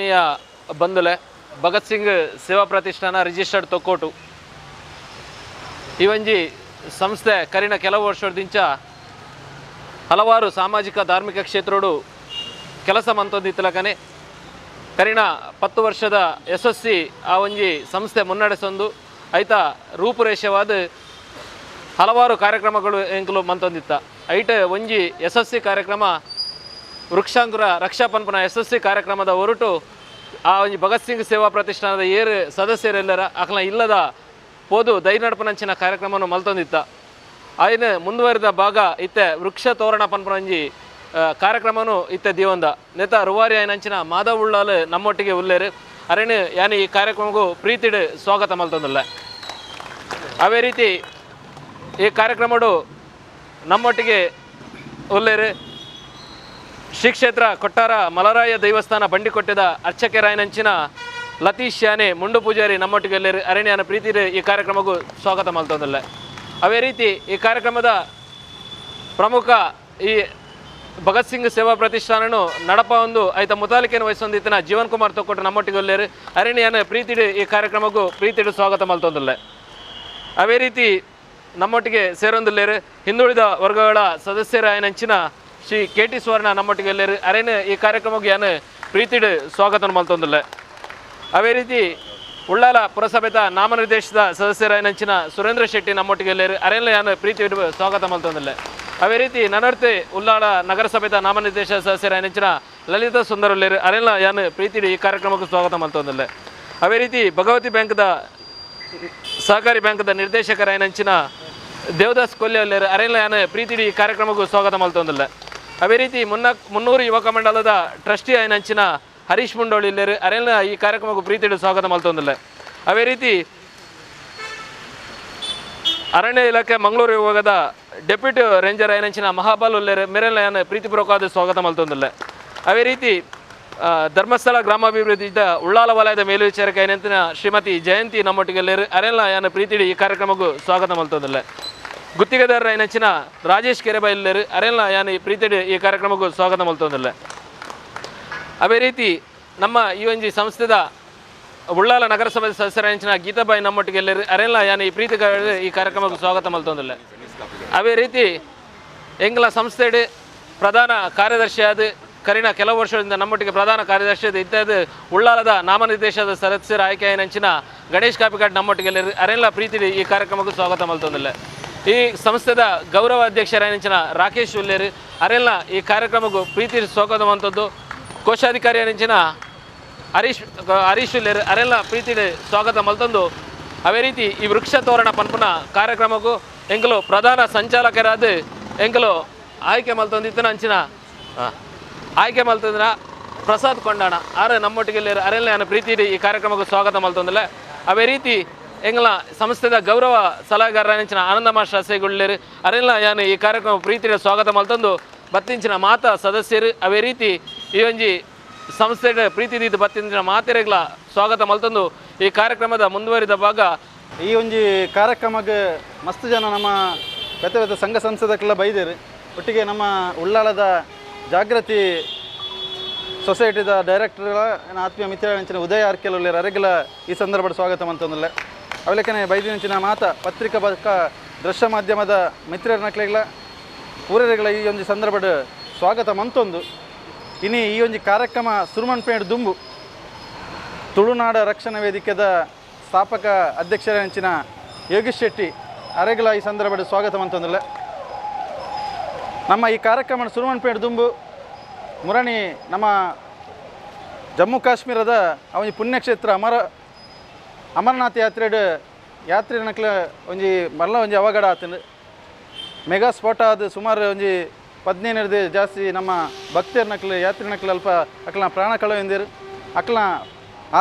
ಆದರಣೀಯ ಬಂಧುಲೆ, ಭಗತ್ ಸಿಂಗ್ ಸೇವಾ ಪ್ರತಿಷ್ಠಾನ ರಿಜಿಸ್ಟರ್ಡ್ ತೊಕ್ಕೋಟು ಈ ಒಂಜಿ ಸಂಸ್ಥೆ ಕರಿನ ಕೆಲವು ವರ್ಷದಿಂಚ ಹಲವಾರು ಸಾಮಾಜಿಕ ಧಾರ್ಮಿಕ ಕ್ಷೇತ್ರಡು ಕೆಲಸ ಮಂತೊಂದಿತ್ತಲಕನೆ ಕರಿನ 10 ವರ್ಷದ ಯಶಸ್ಸಿ ಆ ಒಂಜಿ ಸಂಸ್ಥೆ ಮುನ್ನಡೆಸೊಂದು ಐತ ರೂಪುರೇಷವಾದ ಹಲವಾರು ಕಾರ್ಯಕ್ರಮಗಳು ಎಂಕುಲು ಮಂತೊಂದಿತ್ತ. ಐಟ ಒಂಜಿ ಯಶಸ್ಸಿ ಕಾರ್ಯಕ್ರಮ ವೃಕ್ಷಾಂಕುರ ರಕ್ಷಾ ಪನ್ಪುನ ಯಶಸ್ಸಿ ಕಾರ್ಯಕ್ರಮದ ಹೊರಟು ಆ ಒಂಜಿ ಭಗತ್ ಸಿಂಗ್ ಸೇವಾ ಪ್ರತಿಷ್ಠಾನದ ಏರು ಸದಸ್ಯರೆಲ್ಲರ ಅಕ್ಲ ಇಲ್ಲದ ಪೋದು ದೈನಡಪನಂಚಿನ ಕಾರ್ಯಕ್ರಮವನ್ನು ಮಲ್ತೊಂದಿತ್ತ. ಆಯ್ನ ಮುಂದುವರಿದ ಭಾಗ ಇತ್ತೆ ವೃಕ್ಷ ತೋರಣ ಪನ್ಪುನ ಒಂಜಿ ಕಾರ್ಯಕ್ರಮನು ಇತ್ತೆ ದಿವಂದ ನೇತ ರೂವಾರಿ ಆಯ್ನಂಚಿನ ಮಾಧವ್ ಉಳ್ಳಾಲ್ ನಮ್ಮೊಟ್ಟಿಗೆ ಉಲ್ಲೇರು ಅರೇನು ಯಾನಿ ಈ ಕಾರ್ಯಕ್ರಮಗೂ ಪ್ರೀತಿಡ್ ಸ್ವಾಗತ ಮಲ್ತೊಂದುಲ್ಲ. ಅವೇ ರೀತಿ ಈ ಕಾರ್ಯಕ್ರಮಡು ನಮ್ಮೊಟ್ಟಿಗೆ ಉಲ್ಲೇರು ಶ್ರೀ ಕ್ಷೇತ್ರ ಕೊಟ್ಟಾರ ಮಲರಾಯ ದೇವಸ್ಥಾನ ಬಂಡಿಕೊಟ್ಟೆದ ಅರ್ಚಕರಾಯನಂಚಿನ ಲತೀಶ್ ಯಾನೆ ಮುಂಡು ಪೂಜಾರಿ ನಮ್ಮೊಟ್ಟಿಗೆ ಉಲ್ಲೇರು ಅರಣ್ಯನ ಪ್ರೀತಿ ಈ ಕಾರ್ಯಕ್ರಮಕ್ಕೂ ಸ್ವಾಗತ ಮಲ್ತೊಂದುಲ್ಲ. ಅವೇ ರೀತಿ ಈ ಕಾರ್ಯಕ್ರಮದ ಪ್ರಮುಖ ಈ ಭಗತ್ ಸಿಂಗ್ ಸೇವಾ ಪ್ರತಿಷ್ಠಾನನು ನಡಪ ಒಂದು ಐತ ಮುತಾಲಿಕೆಯನ್ನು ವಹಿಸೊಂದಿತ್ತಿನ ಜೀವನ್ ಕುಮಾರ್ ತೊಕ್ಕೊಟ್ಟು ನಮ್ಮೊಟ್ಟಿಗೆ ಉಲ್ಲೇರು ಅರಣ್ಯನ ಪ್ರೀತಿಡು ಈ ಕಾರ್ಯಕ್ರಮಕ್ಕೂ ಪ್ರೀತಿಡು ಸ್ವಾಗತ ಮಲ್ತೊಂದುಲ್ಲ. ಅವೇ ರೀತಿ ನಮ್ಮೊಟ್ಟಿಗೆ ಸೇರೊಂದುಲ್ಲೇರು ಹಿಂದುಳಿದ ವರ್ಗಗಳ ಸದಸ್ಯರಾಯನಂಚಿನ ಶ್ರೀ ಕೆ ಟಿ ಸುವರ್ಣ ನಮ್ಮೊಟ್ಟಿಗೆ ಉಲ್ಲೇರು ಅರೇನು ಈ ಕಾರ್ಯಕ್ರಮಕ್ಕೆ ಯಾನು ಪ್ರೀತಿಡು ಸ್ವಾಗತ ಮಲ್ತೊಂದುಲ್ಲ. ಅವೇ ರೀತಿ ಉಳ್ಳಾಲ ಪುರಸಭೆತ ನಾಮನಿರ್ದೇಶಿತ ಸದಸ್ಯರಾಯನಂಚಿನ ಸುರೇಂದ್ರ ಶೆಟ್ಟಿ ನಮ್ಮೊಟ್ಟಿಗೆ ಉಲ್ಲೇರು ಅರೇನ ಯಾನು ಪ್ರೀತಿ ಸ್ವಾಗತ ಮಲ್ತೊಂದುಲ್ಲ. ಅವೇ ರೀತಿ ನನರ್ತೆ ಉಳ್ಳಾಲ ನಗರಸಭೆತ ನಾಮನಿರ್ದೇಶ ಸದಸ್ಯರಾಯನಂಚಿನ ಲಲಿತಾ ಸುಂದರ್ ಉಲ್ಲೇರು ಅರೇನ ಯಾನು ಪ್ರೀತಿ ಈ ಕಾರ್ಯಕ್ರಮಕ್ಕೆ ಸ್ವಾಗತ ಮಲ್ತೊಂದುಲ್ಲ. ಅವೇ ರೀತಿ ಭಗವತಿ ಬ್ಯಾಂಕ್ದ ಸಹಕಾರಿ ಬ್ಯಾಂಕ್ದ ನಿರ್ದೇಶಕರಾಯನಂಚಿನ ದೇವದಾಸ್ ಕೊಲ್ಲೆ ಉಲ್ಲೇರು ಅರೇನ ಯಾನು ಪ್ರೀತಿ ಈ ಕಾರ್ಯಕ್ರಮಕ್ಕೂ ಸ್ವಾಗತ ಮಲ್ತೊಂದುಲ್ಲ. ಅವೇ ರೀತಿ 300 ಯುವಕ ಮಂಡಲದ ಟ್ರಸ್ಟಿ ಆಯನಂಚಿನ ಹರೀಶ್ ಮುಂಡೋಳಿ ಇಲ್ಲೇರು ಅರೇನ ಈ ಕಾರ್ಯಕ್ರಮಕ್ಕೂ ಪ್ರೀತಿಡು ಸ್ವಾಗತ ಮಲ್ತೊಂದುಲ್ಲ. ಅವೇ ರೀತಿ ಅರಣ್ಯ ಇಲಾಖೆ ಮಂಗಳೂರು ವಿಭಾಗದ ಡೆಪ್ಯೂಟಿ ರೇಂಜರ್ ಆಯನಂಚಿನ ಮಹಾಬಲ್ ಉಲ್ಲೇರು ಮೆರೆಲ್ಲ ಯಾನು ಪ್ರೀತಿಪೂರ್ವಕವಾದ ಸ್ವಾಗತ ಮಲ್ತೊಂದುಲ್ಲ. ಅವೇ ರೀತಿ ಧರ್ಮಸ್ಥಳ ಗ್ರಾಮಾಭಿವೃದ್ಧಿದ ಉಳ್ಳಾಲ ವಲಯದ ಮೇಲ್ವಿಚಾರಕ ಏನಂತಿನ ಶ್ರೀಮತಿ ಜಯಂತಿ ನಮ್ಮೊಟ್ಟಿಗೆ ಉಲ್ಲೇರು ಅರೆಲ್ಲ ಯಾನು ಪ್ರೀತಿಡಿ ಈ ಕಾರ್ಯಕ್ರಮಕ್ಕೂ ಸ್ವಾಗತ ಮಲ್ತೊಂದುಲ್ಲ. ಗುತ್ತಿಗೆದಾರರ ಏನಂಚಿನ ರಾಜೇಶ್ ಕೆರೆಬೈಲ್ಲೇರು ಅರೆಲ್ಲ ಯಾನು ಈ ಪ್ರೀತಿಡಿ ಈ ಕಾರ್ಯಕ್ರಮಕ್ಕೂ ಸ್ವಾಗತ ಮಲ್ತೊಂದುಲ್ಲ. ಅದೇ ರೀತಿ ನಮ್ಮ ಈ ಒಂಜಿ ಸಂಸ್ಥೆದ ಉಳ್ಳಾಲ ನಗರಸಭೆ ಸದಸ್ಯರ ಗೀತಾಬಾಯಿ ನಮ್ಮೊಟ್ಟಿಗೆ ಎಲ್ಲರೂ ಅರೆಲ್ಲ ಯಾನು ಈ ಪ್ರೀತಿ ಈ ಕಾರ್ಯಕ್ರಮಕ್ಕೆ ಸ್ವಾಗತ ಮಲ್ತೊಂದುಲ್ಲ. ಅದೇ ರೀತಿ ಎಂಗ್ಲ ಸಂಸ್ಥೆಡ್ ಪ್ರಧಾನ ಕಾರ್ಯದರ್ಶಿಯಾದ ಕರಿನ ಕೆಲವು ವರ್ಷದಿಂದ ನಮ್ಮೊಟ್ಟಿಗೆ ಪ್ರಧಾನ ಕಾರ್ಯದರ್ಶಿ ಇತ್ಯಾದಿ ಉಳ್ಳಾಲದ ನಾಮನಿರ್ದೇಶದ ಸದಸ್ಯರ ಆಯ್ಕೆಯ ಗಣೇಶ್ ಕಾಪಿಕಾಡ್ ನಮ್ಮೊಟ್ಟಿಗೆ ಎಲ್ಲರೂ ಅರೆಲ್ಲ ಪ್ರೀತಿ ಈ ಕಾರ್ಯಕ್ರಮಕ್ಕೆ ಸ್ವಾಗತ ಮಲ್ತೊಂದುಲ್ಲ. ಈ ಸಂಸ್ಥೆದ ಗೌರವ ಅಧ್ಯಕ್ಷರಾಯನಂಚಿನ ರಾಕೇಶ್ ಉಲ್ಲೇರು ಅರೆಲ್ಲ ಈ ಕಾರ್ಯಕ್ರಮಕ್ಕೂ ಪ್ರೀತಿ ಸ್ವಾಗತ ಮಂತದ್ದು. ಕೋಶಾಧಿಕಾರಿ ಅಂಚಿನ ಹರೀಶ್ ಹರೀಶ್ ಉಲ್ಲೇರು ಅರೆಲ್ಲ ಪ್ರೀತಿ ಸ್ವಾಗತ ಮಲ್ತೊಂದು. ಅದೇ ರೀತಿ ಈ ವೃಕ್ಷ ತೋರಣ ಪನ್ಪುನ ಕಾರ್ಯಕ್ರಮಕ್ಕೂ ಎಂಕಲು ಪ್ರಧಾನ ಸಂಚಾಲಕರಾದ ಎಂಕಲು ಆಯ್ಕೆ ಮಲ್ತೊಂದಿತ್ತಿನ ಅಂಚಿನ ಆಯ್ಕೆ ಮಲ್ತಂದ್ರ ಪ್ರಸಾದ್ ಕೊಂಡಾಣ ಆರೆ ನಮ್ಮೊಟ್ಟಿಗೆ ಅರೆಲ್ಲ ನಾನು ಪ್ರೀತಿ ಈ ಕಾರ್ಯಕ್ರಮಕ್ಕೆ ಸ್ವಾಗತ ಮಲ್ತೊಂದಿಲ್ಲ. ಅದೇ ರೀತಿ ಎಂಗ್ಲ ಸಂಸ್ಥೆದ ಗೌರವ ಸಲಹೆಗಾರರ ಅಂಚಿನ ಆನಂದ ಮಾಸ್ಟರ್ ಅಸೆಗುಳ್ಳೇರು ಅರೆಲ್ಲ ಯಾನು ಈ ಕಾರ್ಯಕ್ರಮ ಪ್ರೀತಿಯ ಸ್ವಾಗತ ಮಲ್ತೊಂದು. ಬತ್ತಿಂಚಿನ ಮಾತಾ ಸದಸ್ಯರು ಅವೇ ರೀತಿ ಈ ಒಂಜಿ ಸಂಸ್ಥೆ ಪ್ರೀತಿ ದೀದು ಬತ್ತಿಂಚಿನ ಮಾತೆರೆಗ್ಲ ಸ್ವಾಗತ ಮಲ್ತೊಂದು ಈ ಕಾರ್ಯಕ್ರಮದ ಮುಂದುವರಿದ ಭಾಗ ಈ ಒಂಜಿ ಕಾರ್ಯಕ್ರಮಕ್ಕೆ ಮಸ್ತ್ ಜನ ನಮ್ಮ ಬೇತೆ ಬೇತೆ ಸಂಘ ಸಂಸ್ಥೆದಕ್ಕೆಲ್ಲ ಬೈದೇರು. ಒಟ್ಟಿಗೆ ನಮ್ಮ ಉಳ್ಳಾಲದ ಜಾಗೃತಿ ಸೊಸೈಟಿದ ಡೈರೆಕ್ಟರ್ಗಳ ಆತ್ಮೀಯ ಮಿತ್ರರಂಚಿನ ಉದಯ ಆರ್ಕೆಲ್ ಉಲ್ಲೇರು ಅರೆಗೆಲ್ಲ ಈ ಸಂದರ್ಭದ ಸ್ವಾಗತ ಮಂತೊಂದುಲ್ಲ. ಅವಲೇಕನೆ ಬೈದಿನಂಚಿನ ಮಾತ ಪತ್ರಿಕಾ ಬಕ ದೃಶ್ಯ ಮಾಧ್ಯಮದ ಮಿತ್ರರನಕ್ಲೆಗ್ಲ ಪೂರರೆಗಳ ಈ ಒಂಜಿ ಸಂದರ್ಭದ ಸ್ವಾಗತ ಮಂತೊಂದು. ಇನಿ ಈ ಒಂಜಿ ಕಾರ್ಯಕ್ರಮ ಸುರುಮನ್ಪೇಂಡ್ ದುಂಬು ತುಳುನಾಡ ರಕ್ಷಣಾ ವೇದಿಕೆದ ಸ್ಥಾಪಕ ಅಧ್ಯಕ್ಷರಂಚಿನ ಯೋಗೀಶ್ ಶೆಟ್ಟಿ ಅರೆಗಳ ಈ ಸಂದರ್ಭದ ಸ್ವಾಗತ ಮಂತೊಂದುಲ್ಲ. ನಮ್ಮ ಈ ಕಾರ್ಯಕ್ರಮ ಸುರುಮನ್ಪೇಂಡ್ ದುಂಬು ಮುರಣಿ ನಮ್ಮ ಜಮ್ಮು ಕಾಶ್ಮೀರದ ಒಂಜಿ ಪುಣ್ಯಕ್ಷೇತ್ರ ಅಮರನಾಥ ಯಾತ್ರೆಡ್ ಯಾತ್ರೆ ನಕ್ಲ ಒಂಜಿ ಮಲ್ಲ ಒಂಜಿ ಅವಘಡ ಆತಂಡು. ಮೆಗಾ ಸ್ಫೋಟ ಆದ ಸುಮಾರು ಒಂಜಿ 15 ಜಾಸ್ತಿ ನಮ್ಮ ಭಕ್ತರ ನಕ್ಲು ಯಾತ್ರೆ ನಕ್ಲು ಅಲ್ಪ ಅಕ್ಲ ಪ್ರಾಣ ಕಳೆಯೊಂದಿರು. ಅಕ್ಲ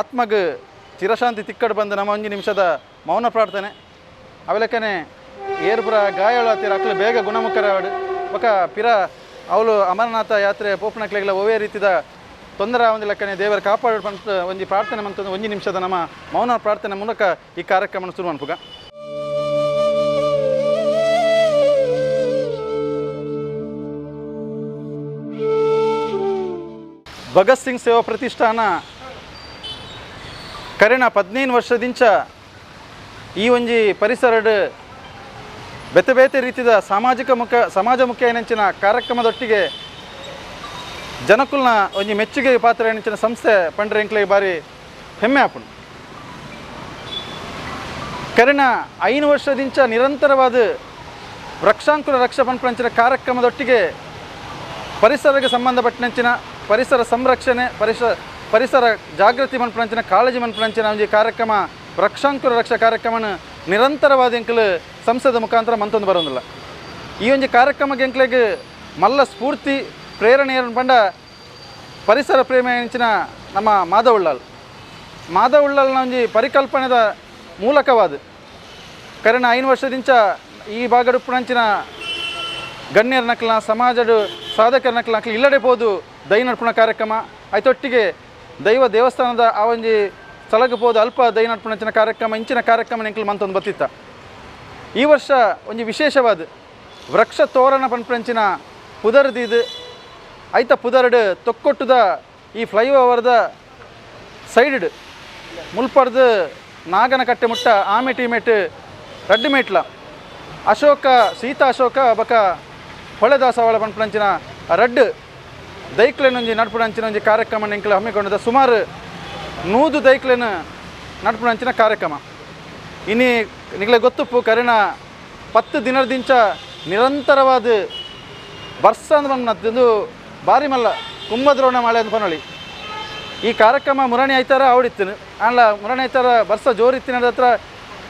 ಆತ್ಮಗ್ ಚಿರಶಾಂತಿ ತಿಕ್ಕಡ್ ಬಂದು ನಮ್ಮ ಒಂಜಿ ನಿಮಿಷದ ಮೌನ ಪ್ರಾರ್ಥನೆ. ಅವೆಲಕ್ಕನೆ ಏರ್ಪುರ ಗಾಯಾಳು ಆತಿರ ಅಕ್ಲು ಬೇಗ ಗುಣಮುಖರಾವಡು ಬೊಕ ಪಿರ ಅವಳು ಅಮರನಾಥ ಯಾತ್ರೆ ಪೋಪನಕ್ಲೆಗ್ಲ ಒವ್ವೇ ರೀತಿದ ತೊಂದರೆ ಆವಂದಿ ಲೆಕ್ಕನೆ ದೇವರ ಕಾಪಾಡು ಪಂತ ಒಂಜಿ ಪ್ರಾರ್ಥನೆ ಮಂತೊಂದು ಒಂಜಿ ನಿಮಿಷದ ನಮ್ಮ ಮೌನ ಪ್ರಾರ್ಥನೆ ಮೂಲಕ ಈ ಕಾರ್ಯಕ್ರಮ ಶುರು ಮನ್ಪುಗ. ಭಗತ್ ಸಿಂಗ್ ಸೇವಾ ಪ್ರತಿಷ್ಠಾನ ಕರಿನ 15 ವರ್ಷದಿಂಚ ಈ ಒಂಜಿ ಪರಿಸರಡ್ ಬೇತೆ ಬೇತೆ ರೀತಿಯ ಸಾಮಾಜಿಕ ಮುಖ ಸಮಾಜಮುಖಿ ಏನಂಚಿನ ಕಾರ್ಯಕ್ರಮದೊಟ್ಟಿಗೆ ಜನಕುಲ್ನ ಒಂಜಿ ಮೆಚ್ಚುಗೆ ಪಾತ್ರ ಏನಂಚಿನ ಸಂಸ್ಥೆ ಪಂಡ್ರೆ ಎಂಕ್ಲೆಗ್ ಬಾರಿ ಹೆಮ್ಮೆ ಆಪುಂಡು. ಕರಿನ 5 ವರ್ಷದಿಂಚ ನಿರಂತರವಾದ ವೃಕ್ಷಾಂಕುರ ರಕ್ಷ ಪನ್ಪಂಚಿನ ಕಾರ್ಯಕ್ರಮದೊಟ್ಟಿಗೆ ಪರಿಸರಕ್ಕೆ ಸಂಬಂಧಪಟ್ಟಂಚಿನ ಪರಿಸರ ಸಂರಕ್ಷಣೆ ಪರಿಸರ ಜಾಗೃತಿ ಮನ್ಪಂಚಿನ ಕಾಳಜಿ ಮನ್ಪಂಚಿನ ಒಂಜಿ ಕಾರ್ಯಕ್ರಮ ವೃಕ್ಷಾಂಕುರ ರಕ್ಷಾ ಕಾರ್ಯಕ್ರಮನ ನಿರಂತರವಾದ ಎಂಕ್ಲು ಸಂಸದ ಮುಖಾಂತರ ಮಂತೊಂದು ಬರೋದಿಲ್ಲ. ಈ ಒಂಜಿ ಕಾರ್ಯಕ್ರಮಕ್ಕೆ ಎಂಕ್ಲೆಗ್ ಮಲ್ಲ ಸ್ಫೂರ್ತಿ ಪ್ರೇರಣೆ ಪಂಡ ಪರಿಸರ ಪ್ರೇಮ ಎಂಚಿನ ನಮ್ಮ ಮಾಧವ ಉಳ್ಳಾಲ್. ಮಾಧವ ಉಳ್ಳಾಲ್ನ ಒಂಜಿ ಪರಿಕಲ್ಪನೆದ ಮೂಲಕವಾದ ಕರಿನ 5 ವರ್ಷದಿಂಚ ಈ ಭಾಗಡುಪ್ಪುನಂಚಿನ ಗಣ್ಯರ ನಕಲ ಸಮಾಜದ ಸಾಧಕರ ನಕಲ ನಕಲು ಇಲ್ಲಡೆ ಪೋದು ದೈ ನಡ್ಪುಣ ಕಾರ್ಯಕ್ರಮ ಐತೊಟ್ಟಿಗೆ ದೈವ ದೇವಸ್ಥಾನದ ಆ ಒಂಜಿ ಸ್ಥಳಕ್ಕೆ ಪೋದು ಅಲ್ಪ ದೈ ನಡ್ಪುಣಂಚಿನ ಕಾರ್ಯಕ್ರಮ ಇಂಚಿನ ಕಾರ್ಯಕ್ರಮ ಎಂಕ್ಲು ಮಂತೊಂದು ಬತ್ತಿತ್ತ. ಈ ವರ್ಷ ಒಂಜಿ ವಿಶೇಷವಾದ ವೃಕ್ಷ ತೋರಣ ಪನ್ಪಂಚಿನ ಪುದರ್ದಿದ್ದು ಐತ ಪುದರ್ಡು ತೊಕ್ಕೊಟ್ಟದ ಈ ಫ್ಲೈಓವರ್ದ ಸೈಡ್ ಮುಲ್ಪಡ್ದು ನಾಗನ ಕಟ್ಟೆ ಮುಟ್ಟ ಆಮೆಟ್ ಈಮೆಟ್ ರಡ್ಡು ಮೇಟ್ಲ ಅಶೋಕ ಸೀತಾ ಅಶೋಕ ಬಕ ಹೊಳೆದಾಸವಾಳ ಪನ್ಪಂಚಿನ ರಡ್ಡು ದೈಕ್ಲೆನೊಂಜಿ ನಡ್ಪುಣಂಚಿನ ಒಂಜಿ ಕಾರ್ಯಕ್ರಮ ಎಂಕ್ಲು ಹಮ್ಮಿಕೊಂಡದ. ಸುಮಾರು 100 ದೈಕ್ಲೆನ ನಡ್ಪುಣಂಚಿನ ಕಾರ್ಯಕ್ರಮ. ಇನ್ನು ನಿಗಲೆ ಗೊತ್ತುಪ್ಪು ಕರಿನ 10 ದಿನದಿಂಚ ನಿರಂತರವಾದ ಬರ್ಸ ಅಂದ್ ಬಾರಿ ಮಲ್ಲ ಕುಂಭದ್ರೋಣ ಮಳೆ ಅಂದ್ ಪನೊಳಿ. ಈ ಕಾರ್ಯಕ್ರಮ ಮುರಣಿ ಐತಾರ ಆವಡಿತ್ತಿನ ಆಂಡ್ಲ ಮುರಣಿ ಐತಾರ ಬರ್ಸ ಜೋರಿತ್ತಿನ ಹತ್ರ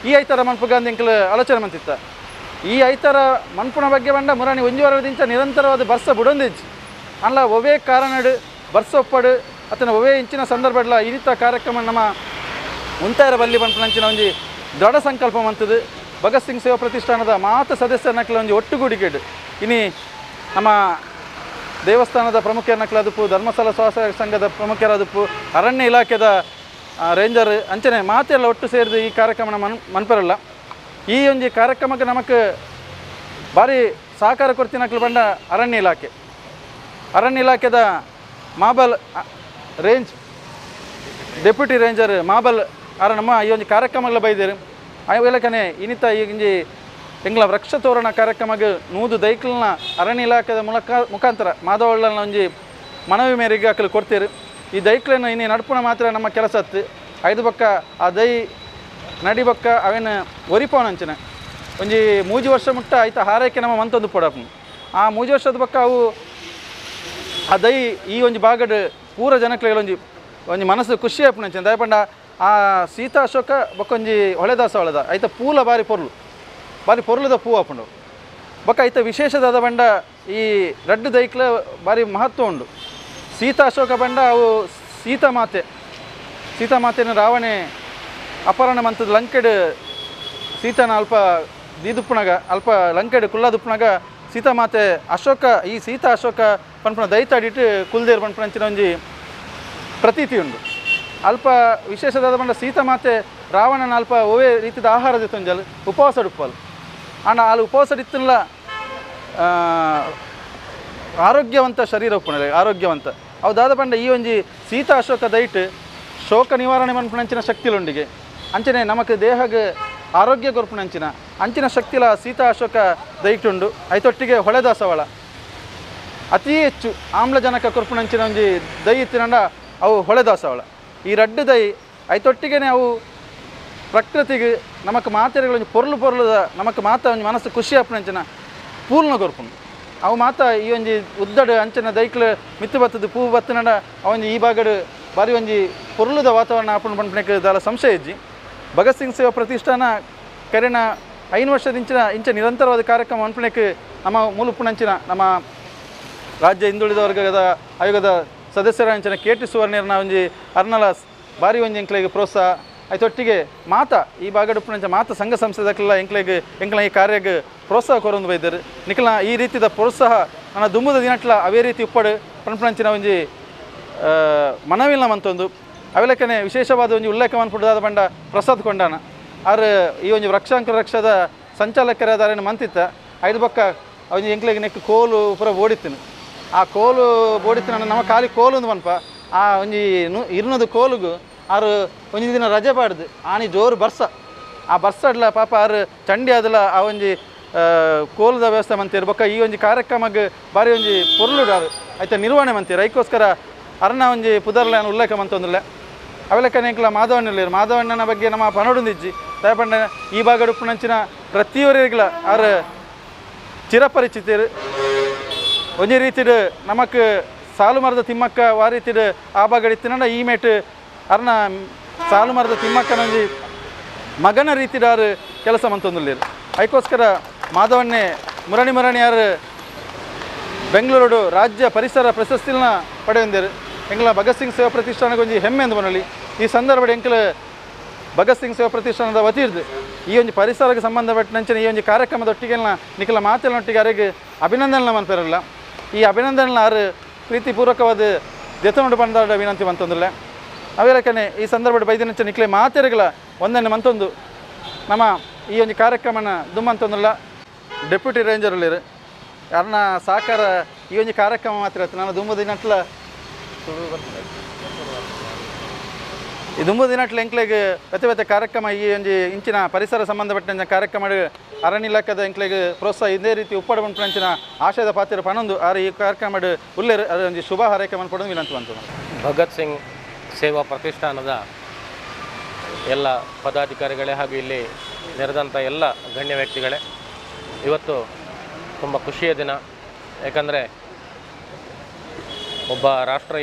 ಈ ಐತಾರ ಮನ್ಪುಗಂದು ಎಂಕ್ಲು ಆಲೋಚನೆ ಮಂತಿತ್ತ. ಈ ಐತಾರ ಮನ್ಪುನ ಬಗ್ಗೆ ಬಂಡ ಮುರಣಿ ಒಂಜಿ ವಾರದಿಂಚ ನಿರಂತರವಾದ ಬರ್ಸ ಬುಡೊಂದಿಜ್ಜಿ. ಅಂಡ್ಲ ಒವೇ ಕಾರಣಡು ಬರ್ಸ ಒಪ್ಪಡು ಅತನ ಒವೇ ಇಂಚಿನ ಸಂದರ್ಭಡ್ಲ ಈ ರೀತಿಯ ಕಾರ್ಯಕ್ರಮ ನಮ್ಮ ಮುಂತಾಯರ ಬಲ್ಲಿ ಪನ್ಪುನಂಚಿನ ಒಂಜಿ ದೃಢ ಸಂಕಲ್ಪ ಮಂತದು. ಭಗತ್ ಸಿಂಗ್ ಸೇವಾ ಪ್ರತಿಷ್ಠಾನದ ಮಾತ ಸದಸ್ಯರ ನಕಲ ಒಂಜಿ ಒಟ್ಟುಗೂಡಿಕೆಡು ಇನಿ ನಮ್ಮ ದೇವಸ್ಥಾನದ ಪ್ರಮುಖರ ನಕಲದುಪ್ಪು, ಧರ್ಮಸ್ಥಳ ಸ್ವಾಸಹಾಯ ಸಂಘದ ಪ್ರಮುಖರಾದಪ್ಪು, ಅರಣ್ಯ ಇಲಾಖೆದ ರೇಂಜರ್ ಅಂಚನೆ ಮಾತೆಲ್ಲ ಒಟ್ಟು ಸೇರಿದು ಈ ಕಾರ್ಯಕ್ರಮ ಮನ್ಪರಲ್ಲ. ಈ ಒಂಜಿ ಕಾರ್ಯಕ್ರಮಕ್ಕೆ ನಮಕ್ ಭಾರಿ ಸಹಕಾರ ಕೊಡ್ತಿನ ನಕಲು ಬಂಡ ಅರಣ್ಯ ಇಲಾಖೆ, ಅರಣ್ಯ ಇಲಾಖೆದ ಮಾಬಲ್ range deputy ranger ಮಾಬಲ್ ಆರ ನಮ್ಮ ಈ ಒಂಜಿ ಕಾರ್ಯಕ್ರಮಗಳ ಬೈದೇರು. ಇಲಾಖೆನೆ ಇನ್ನಿತ ಈ ಒಂಜಿ ಎಂಗ್ಲ ವೃಕ್ಷ ತೋರಣ ಕಾರ್ಯಕ್ರಮಕ್ಕೆ 100 ದೈಕ್ಲನ್ನ ಅರಣ್ಯ ಇಲಾಖೆದ ಮುಖಾಂತರ ಮಾಧವಳ್ಳನ ಒಂಜಿ ಮನವಿ ಮೇರೆಗೆ ಅಕಲು ಕೊಡ್ತೀರು. ಈ ದೈಕ್ಲನ್ನು ಇನ್ನು ನಡ್ಪುಣ ಮಾತ್ರ ನಮ್ಮ ಕೆಲಸ ಹತ್ತು ಐದು ಬಕ್ಕ ಆ ದೈ ನಡಿ ಬಕ್ಕ ಅವೇನು ಒರಿಪವನಂಚಿನ ಒಂಜಿ 3 ವರ್ಷ ಮುಟ್ಟ ಐತ ಹಾರೈಕೆ ನಮ್ಮ ಮಂತೊಂದು ಪೊಡಪ್ನು. ಆ 3 ವರ್ಷದ ಬಕ್ಕ ಅವು ಆ ದೈ ಈ ಒಂಜಿ ಭಾಗಡ್ ಪೂರ ಜನಕ್ಲೆಗ್ ಒಂಜಿ ಒಂಜಿ ಮನಸ್ಸು ಖುಷಿ ಆಪುನಂಚಿನ. ದಯಪಂಡ ಆ ಸೀತಾ ಅಶೋಕ ಬೊಕ್ಕೊಂಜಿ ಹೊಳೆದಾಸ ಹೊಳೆದ ಐತ ಪೂಲ ಬಾರಿ ಪೊರ್ಲು ಬಾರಿ ಪೊರ್ಲುದ ಪೂ ಆಪುಂಡು. ಬೊಕ್ಕ ಐತ ವಿಶೇಷದಾದ ಬಂಡ ಈ ರಡ್ಡು ದೈಕ್ಲ ಬಾರಿ ಮಹತ್ವ ಉಂಡು. ಸೀತಾ ಅಶೋಕ ಬಂಡ ಅವು ಸೀತಾಮಾತೆ, ಸೀತಾಮಾತೆನ ರಾವಣೆ ಅಪಹರಣ ಮಂತದ ಲಂಕೆಡ್ ಸೀತಾನ ಅಲ್ಪ ದೀದುಪ್ಪುನಗ ಅಲ್ಪ ಲಂಕೆಡ್ ಕುಲ್ಲದುಪ್ಪುನಗ ಸೀತಾಮಾತೆ ಅಶೋಕ ಈ ಸೀತಾ ಅಶೋಕ ಪನ್ಪುನ ದೈತಾಡಿಟ್ಟು ಕುಲ್ದೇರು ಪನ್ಪುನಂಚಿನ ಒಂಜಿ ಪ್ರತೀತಿ ಉಂಡು. ಅಲ್ಪ ವಿಶೇಷದಾದ ಬಂಡ ಸೀತಾಮಾತೆ ರಾವಣನ ಅಲ್ಪ ಒವೇ ರೀತಿದ ಆಹಾರ ದಿತ್ತೊಂಜಲ್ ಉಪವಾಸ ಉಪ್ಪಲ್ ಆಂಡ ಅಲ್ಲಿ ಉಪವಾಸ ಇತ್ತಲ್ಲ ಆರೋಗ್ಯವಂತ ಶರೀರ ಉಪ್ಪುನಲೆ ಆರೋಗ್ಯವಂತ ಅವು ದಾದ ಪಂಡ ಈ ಒಂಜಿ ಸೀತಾ ಅಶೋಕ ದೈಟ್ ಶೋಕ ನಿವಾರಣೆ ಮನ್ಪುನಂಚಿನ ಶಕ್ತಿಲುಂಡಿಗೆ ಅಂಚನೆ ನಮಕ್ ದೇಹಗೆ ಆರೋಗ್ಯ ಕೊರ್ಪುನಂಚಿನ ಅಂಚಿನ ಶಕ್ತಿಲ ಸೀತಾ ಅಶೋಕ ದೈಟುಂಡು. ಐತೊಟ್ಟಿಗೆ ಹೊಳೆದಾಸವಾಳ ಅತಿ ಹೆಚ್ಚು ಆಮ್ಲಜನಕ ಕೊರ್ಪುನಂಚಿನ ಒಂಜಿ ದೈ ಇತ್ತಿನಂಡ ಅವು ಹೊಳೆದಾಸವಾಳ. ಈ ರಡ್ಡು ದೈ ಐತೊಟ್ಟಿಗೆನೆ ಅವು ಪ್ರಕೃತಿಗೆ ನಮಕ್ ಮಾತೆರೆಗಳೊಂಜಿ ಪೊರ್ಲು ಪೊರ್ಲುದ ನಮಕ್ ಮಾತ ಒಂಜಿ ಮನಸ್ಸು ಖುಷಿ ಆಪುನಂಚಿನ ಪೂಲ್ನ ಕೊರ್ಪುಂಡು. ಅವು ಮಾತ ಈ ಒಂಜಿ ಉದ್ದಡು ಅಂಚಿನ ದೈಕ್ಲು ಮಿತ್ತು ಬತ್ತದು ಪೂ ಬತ್ತನಂಡ ಅವೊಂಜಿ ಈ ಭಾಗಡು ಬಾರಿ ಒಂಜಿ ಪೊರ್ಲುದ ವಾತಾವರಣ ಆಪುಂಡು ಪನ್ಪುನೆಕ್ ದಾಲ ಸಂಶಯ ಇಜ್ಜಿ. ಭಗತ್ ಸಿಂಗ್ ಸೇವಾ ಪ್ರತಿಷ್ಠಾನ ಕರಿನ 5 ವರ್ಷದಿಂಚಿನ ಇಂಚ ನಿರಂತರವಾದ ಕಾರ್ಯಕ್ರಮ ಮನ್ಪುನೆಕ್ ನಮ್ಮ ಮೂಲುಪ್ಪುನಂಚಿನ ನಮ್ಮ ರಾಜ್ಯ ಹಿಂದುಳಿದ ವರ್ಗದ ಆಯೋಗದ ಸದಸ್ಯರ ಅಂಚಿನ ಕೆ ಟಿ ಸುವರ್ಣೀರ್ನ ಒಂಜಿ ಅರ್ನಲ ಬಾರಿ ಒಂಜಿ ಎಂಕ್ಲೆಗ್ ಪ್ರೋತ್ಸಾಹ ಐತೊಟ್ಟಿಗೆ ಮಾತ ಈ ಭಾಗಡುಪ್ಪುನಂಚ ಮಾತ ಸಂಘ ಸಂಸ್ಥೆದಕ್ಲೆಲ್ಲ ಎಂಕ್ಲೆಗ್ ಎಂಕ್ಲ ಈ ಕಾರ್ಯಗ್ ಪ್ರೋತ್ಸಾಹ ಕೊರೊಂದು ಬೈದರು. ನಿಕ್ಲ ಈ ರೀತಿದ ಪ್ರೋತ್ಸಾಹ ನನ್ನ ದುಮ್ಮದ ದಿನಟ್ಲ ಅವೇ ರೀತಿ ಉಪ್ಪಡು ಪನ್ಪುನಂಚಿನ ಒಂಜಿ ಮನವಿಲ್ಲ ಮಂತೊಂದು ಅವೆಲಕ್ಕನೆ ವಿಶೇಷವಾದ ಒಂಜಿ ಉಲ್ಲೇಖ ಮನ್ಪುಡಾದ ಬಂಡ ಪ್ರಸಾದ್ ಕೊಂಡಾನ ಆರ್ ಈ ಒಂಜಿ ವೃಕ್ಷಾಂಕುರ ರಕ್ಷದ ಸಂಚಾಲಕರಾದ ಆರೇನು ಮಂತಿತ್ತ ಐದು ಬೊಕ್ಕ ಒಂಜಿ ಎಂಕ್ಲೆಗ್ ನೆಕ್ ಕೋಲು ಪೂರ ಬೋಡಿತ್ತಿನ ಆ ಕೋಲು ಬೋಡಿತ್ತಿನ ನಮ್ಮ ಖಾಲಿ ಕೋಲು ಒಂದು ಮನ್ಪ ಆ ಒಂಜಿ 200 ಕೋಲುಗು ಆರು ಒಂಜಿ ದಿನ ರಜೆ ಪಾಡ್ದು ಆನಿ ಜೋರು ಬರ್ಸ ಆ ಬರ್ಸಡ್ಲ ಪಾಪ ಆರು ಚಂಡಿ ಆದಲ ಆ ಒಂಜಿ ಕೋಲದ ವ್ಯವಸ್ಥೆ ಮಂತೀರು ಬೊಕ್ಕ ಈ ಒಂಜಿ ಕಾರ್ಯಕ್ರಮಕ್ಕೆ ಬಾರಿ ಒಂಜಿ ಪೊರ್ಲುಡಾರು ಐತ ನಿರ್ವಹಣೆ ಮಂತೀರು. ಐಕೋಸ್ಕರ ಅರ್ನ ಒಂಜಿ ಪುದರ್ಲ ಉಲ್ಲೇಖ ಮಂತೊಂದುಲ್ಲ. ಅವೆಲಕ್ಕನೆ ಎಂಕ್ಲ ಮಾಧವಣ್ಣ ಮಾಧವಣ್ಣನ ಬಗ್ಗೆ ನಮ್ಮ ಪನೊಡುಂದಿಜ್ಜಿ ದಯಪಂಡ ಈ ಭಾಗಡ್ ಉಪ್ಪುನಂಚಿನ ಪ್ರತಿಯೊರಿಗ್ಲ ಆರು ಚಿರಪರಿಚಿತರು. ಒಂಜಿ ರೀತಿಡ್ ನಮಕ್ ಸಾಲು ಮರದ ತಿಮ್ಮಕ್ಕ ವಾ ರೀತಿಡ್ ಆ ಭಾಗಡ್ ಇತ್ತಿನಂಡ ಈ ಮೇಟ್ ಅರ್ನ ಸಾಲು ಮರದ ತಿಮ್ಮಕ್ಕನೊಂಜಿ ಮಗನ ರೀತಿಡ್ ಆರು ಕೆಲಸ ಮಂತೊಂದುಲ್ಲೆರ್. ಐಕೋಸ್ಕರ ಮಾಧವಣ್ಣೆ ಮುರಣಿ ಮುರಣಿ ಆರು ಬೆಂಗಳೂರು ರಾಜ್ಯ ಪರಿಸರ ಪ್ರಶಸ್ತಿನ ಪಡೆಯೊಂದೆರ್. ಎಂಕ್ಲ ಭಗತ್ ಸಿಂಗ್ ಸೇವಾ ಪ್ರತಿಷ್ಠಾನಕ್ಕೆ ಒಂಜಿ ಹೆಮ್ಮೆ ಅಂದ್ ಪನೊಲಿ. ಈ ಸಂದರ್ಭಡ್ ಎಂಕ್ಲ ಭಗತ್ ಸಿಂಗ್ ಸೇವಾ ಪ್ರತಿಷ್ಠಾನದ ವತಿರ್ದು ಈ ಒಂಜಿ ಪರಿಸರಕ್ಕೆ ಸಂಬಂಧಪಟ್ಟಂಚಿನ ಈ ಒಂಜಿ ಕಾರ್ಯಕ್ರಮದೊಟ್ಟಿಗೆ ನಿಖಲ ಮಾತಿನೊಟ್ಟಿಗೆ ಅರೆಗ್ ಅಭಿನಂದನೆ ಮನ್ಪೆರಲ್ಲ. ಈ ಅಭಿನಂದನೆ ಆರು ಪ್ರೀತಿಪೂರ್ವಕವಾದ ದೆತನೊಂಡು ಪಂದಾಡ ವಿನಂತಿ ಮಂತೊಂದುಲ್ಲೆ. ಅವೆರಕನೆ ಈ ಸಂದರ್ಭಡ್ ಬೈದಿನಂಚ ನಿಕ್ಲೆ ಮಾತೆರೆಗಳ ಒಂದನ್ನೆ ಮಂತೊಂದು ನಮ್ಮ ಈ ಒಂಜಿ ಕಾರ್ಯಕ್ರಮನ ದುಮ್ಮಂತೊಂದುಲ್ಲ. ಡೆಪ್ಯೂಟಿ ರೇಂಜರ್ ಉಲ್ಲೆರ್ ಅರ್ನ ಸಹಕಾರ ಈ ಒಂಜಿ ಕಾರ್ಯಕ್ರಮ ಮಾತ್ರ ಇತ್ತು. ನಾನು ದುಂಬು ದಿನಟ್ಲ ಈ ದುಂಬು ದಿನಟ್ಲ ಎಂಕ್ಲೆಗ್ ಬೇತೆ ಬೇತೆ ಕಾರ್ಯಕ್ರಮ ಈ ಒಂಜಿ ಇಂಚಿನ ಪರಿಸರ ಸಂಬಂಧಪಟ್ಟಂಚಿನ ಕಾರ್ಯಕ್ರಮ ಅರಣ್ಯ ಇಲಾಖೆದ ಎಂಕ್ಲೆಗ್ ಪ್ರೋತ್ಸಾಹ ಇದೇ ರೀತಿ ಉಪ್ಪಡ ಪನ್ಪಿನಂಚಿನ ಆಶಯದ ಪಾತ್ರ ಪನೊಂದು ಆರು ಈ ಕಾರ್ಯಕ್ರಮ ಉಲ್ಲೆರ್ ಅದು ಒಂಜಿ ಶುಭ ಹಾರೈಕೆ ಮನ್ಪೊಡು ವಿನಂತಿ ಮಂತೊಂದು. ಭಗತ್ ಸಿಂಗ್ ಸೇವಾ ಪ್ರತಿಷ್ಠಾನದ ಎಲ್ಲ ಪದಾಧಿಕಾರಿಗಳೇ ಹಾಗೂ ಇಲ್ಲಿ ನೆರೆದಂಥ ಎಲ್ಲ ಗಣ್ಯ ವ್ಯಕ್ತಿಗಳೇ, ಇವತ್ತು ತುಂಬ ಖುಷಿಯ ದಿನ. ಯಾಕಂದರೆ ಒಬ್ಬ ರಾಷ್ಟ್ರ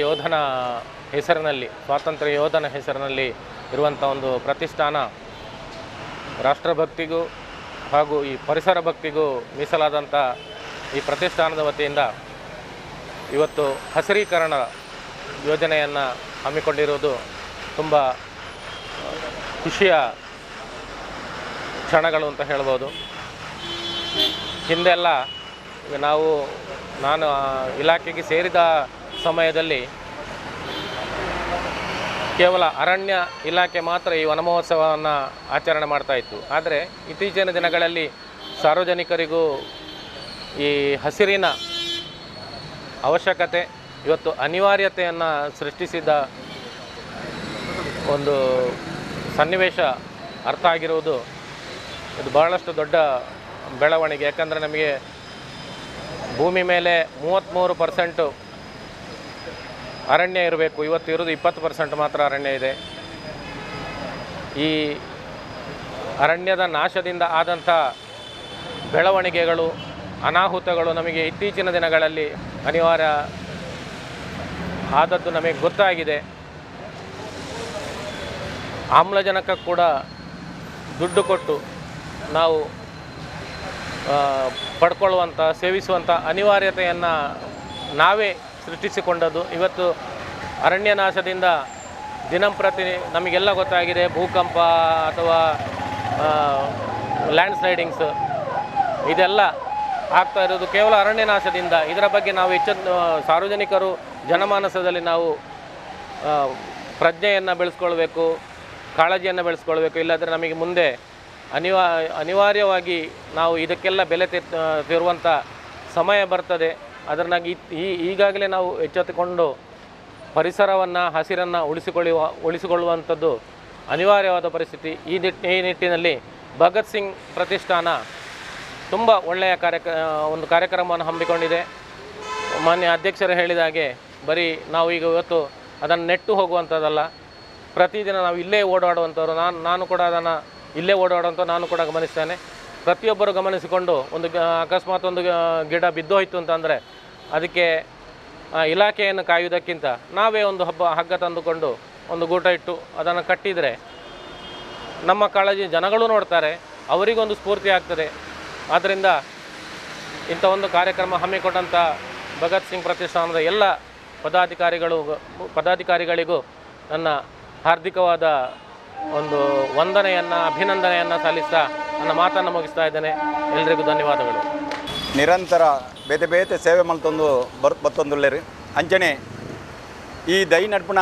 ಯೋಧನ ಹೆಸರಿನಲ್ಲಿ, ಸ್ವಾತಂತ್ರ್ಯ ಯೋಧನ ಹೆಸರಿನಲ್ಲಿ ಇರುವಂಥ ಒಂದು ಪ್ರತಿಷ್ಠಾನ ರಾಷ್ಟ್ರಭಕ್ತಿಗೂ ಹಾಗೂ ಈ ಪರಿಸರ ಭಕ್ತಿಗೂ ಮೀಸಲಾದಂಥ ಈ ಪ್ರತಿಷ್ಠಾನದ ವತಿಯಿಂದ ಇವತ್ತು ಹಸಿರೀಕರಣ ಯೋಜನೆಯನ್ನು ಹಮ್ಮಿಕೊಂಡಿರುವುದು ತುಂಬ ಖುಷಿಯ ಕ್ಷಣಗಳು ಅಂತ ಹೇಳ್ಬೋದು. ಹಿಂದೆಲ್ಲ ನಾನು ಇಲಾಖೆಗೆ ಸೇರಿದ ಸಮಯದಲ್ಲಿ ಕೇವಲ ಅರಣ್ಯ ಇಲಾಖೆ ಮಾತ್ರ ಈ ವನಮಹೋತ್ಸವವನ್ನು ಆಚರಣೆ ಮಾಡ್ತಾಯಿತ್ತು. ಆದರೆ ಇತ್ತೀಚಿನ ದಿನಗಳಲ್ಲಿ ಸಾರ್ವಜನಿಕರಿಗೂ ಈ ಹಸಿರಿನ ಅವಶ್ಯಕತೆ ಇವತ್ತು ಅನಿವಾರ್ಯತೆಯನ್ನು ಸೃಷ್ಟಿಸಿದ ಒಂದು ಸನ್ನಿವೇಶ ಅರ್ಥ ಆಗಿರುವುದು ಇದು ಬಹಳಷ್ಟು ದೊಡ್ಡ ಬೆಳವಣಿಗೆ. ಯಾಕಂದರೆ ನಮಗೆ ಭೂಮಿ ಮೇಲೆ 33% ಅರಣ್ಯ ಇರಬೇಕು, ಇವತ್ತು ಇರೋದು 20% ಮಾತ್ರ ಅರಣ್ಯ ಇದೆ. ಈ ಅರಣ್ಯದ ನಾಶದಿಂದ ಆದಂಥ ಬೆಳವಣಿಗೆಗಳು, ಅನಾಹುತಗಳು ನಮಗೆ ಇತ್ತೀಚಿನ ದಿನಗಳಲ್ಲಿ ಅನಿವಾರ್ಯ ಆದದ್ದು ನಮಗೆ ಗೊತ್ತಾಗಿದೆ. ಆಮ್ಲಜನಕ ಕೂಡ ದುಡ್ಡು ಕೊಟ್ಟು ನಾವು ಪಡ್ಕೊಳ್ಳುವಂಥ, ಸೇವಿಸುವಂಥ ಅನಿವಾರ್ಯತೆಯನ್ನು ನಾವೇ ಸೃಷ್ಟಿಸಿಕೊಂಡದ್ದು. ಇವತ್ತು ಅರಣ್ಯ ನಾಶದಿಂದ ದಿನಂಪ್ರತಿ ನಮಗೆಲ್ಲ ಗೊತ್ತಾಗಿದೆ, ಭೂಕಂಪ ಅಥವಾ ಲ್ಯಾಂಡ್ ಸ್ಲೈಡಿಂಗ್ಸ್ ಇದೆಲ್ಲ ಆಗ್ತಾ ಇರೋದು ಕೇವಲ ಅರಣ್ಯ ನಾಶದಿಂದ. ಇದರ ಬಗ್ಗೆ ನಾವು ಹೆಚ್ಚು ಸಾರ್ವಜನಿಕರು ಜನಮಾನಸದಲ್ಲಿ ನಾವು ಪ್ರಜ್ಞೆಯನ್ನು ಬೆಳೆಸ್ಕೊಳ್ಬೇಕು, ಕಾಳಜಿಯನ್ನು ಬೆಳೆಸ್ಕೊಳ್ಬೇಕು. ಇಲ್ಲಾಂದರೆ ನಮಗೆ ಮುಂದೆ ಅನಿವಾರ್ಯವಾಗಿ ನಾವು ಇದಕ್ಕೆಲ್ಲ ಬೆಲೆ ತೀರುವಂಥ ಸಮಯ ಬರ್ತದೆ. ಅದನ್ನಾಗಿ ಈಗಾಗಲೇ ನಾವು ಎಚ್ಚೆತ್ತುಕೊಂಡು ಪರಿಸರವನ್ನು, ಹಸಿರನ್ನು ಉಳಿಸಿಕೊಳ್ಳುವಂಥದ್ದು ಅನಿವಾರ್ಯವಾದ ಪರಿಸ್ಥಿತಿ. ಈ ನಿಟ್ಟಿನಲ್ಲಿ ಭಗತ್ ಸಿಂಗ್ ಪ್ರತಿಷ್ಠಾನ ತುಂಬ ಒಳ್ಳೆಯ ಒಂದು ಕಾರ್ಯಕ್ರಮವನ್ನು ಹಮ್ಮಿಕೊಂಡಿದೆ. ಮಾನ್ಯ ಅಧ್ಯಕ್ಷರು ಹೇಳಿದ ಹಾಗೆ ಬರೀ ನಾವು ಈಗ ಇವತ್ತು ಅದನ್ನು ನೆಟ್ಟು ಹೋಗುವಂಥದ್ದಲ್ಲ, ಪ್ರತಿದಿನ ನಾವು ಇಲ್ಲೇ ಓಡಾಡುವಂಥವ್ರು, ನಾನು ಕೂಡ ಅದನ್ನು ಇಲ್ಲೇ ಓಡಾಡುವಂಥ ನಾನು ಕೂಡ ಗಮನಿಸ್ತೇನೆ. ಪ್ರತಿಯೊಬ್ಬರು ಗಮನಿಸಿಕೊಂಡು ಒಂದು ಅಕಸ್ಮಾತ್ ಒಂದು ಗಿಡ ಬಿದ್ದೋಯ್ತು ಅಂತಂದರೆ ಅದಕ್ಕೆ ಇಲಾಖೆಯನ್ನು ಕಾಯುವುದಕ್ಕಿಂತ ನಾವೇ ಒಂದು ಹಗ್ಗ ತಂದುಕೊಂಡು ಒಂದು ಗೂಟ ಇಟ್ಟು ಅದನ್ನು ಕಟ್ಟಿದರೆ ನಮ್ಮ ಕಾಳಜಿ ಜನಗಳು ನೋಡ್ತಾರೆ, ಅವರಿಗೊಂದು ಸ್ಫೂರ್ತಿ ಆಗ್ತದೆ. ಆದ್ದರಿಂದ ಇಂಥ ಒಂದು ಕಾರ್ಯಕ್ರಮ ಹಮ್ಮಿಕೊಂಡಂಥ ಭಗತ್ ಸಿಂಗ್ ಪ್ರತಿಷ್ಠಾನದ ಎಲ್ಲ ಪದಾಧಿಕಾರಿಗಳಿಗೂ ನನ್ನ ಹಾರ್ದಿಕವಾದ ಒಂದು ವಂದನೆಯನ್ನು, ಅಭಿನಂದನೆಯನ್ನು ಸಲ್ಲಿಸ್ತಾ ನನ್ನ ಮಾತನ್ನು ಮುಗಿಸ್ತಾ ಇದ್ದೇನೆ. ಎಲ್ರಿಗೂ ಧನ್ಯವಾದಗಳು. ನಿರಂತರ ಬೇತೆ ಬೇತೆ ಸೇವೆ ಮಲ್ತೊಂದು ಬತ್ತೊಂದುಲ್ಲೇರಿ ಅಂಚನೆ ಈ ದೈ ನಡ್ಪುನ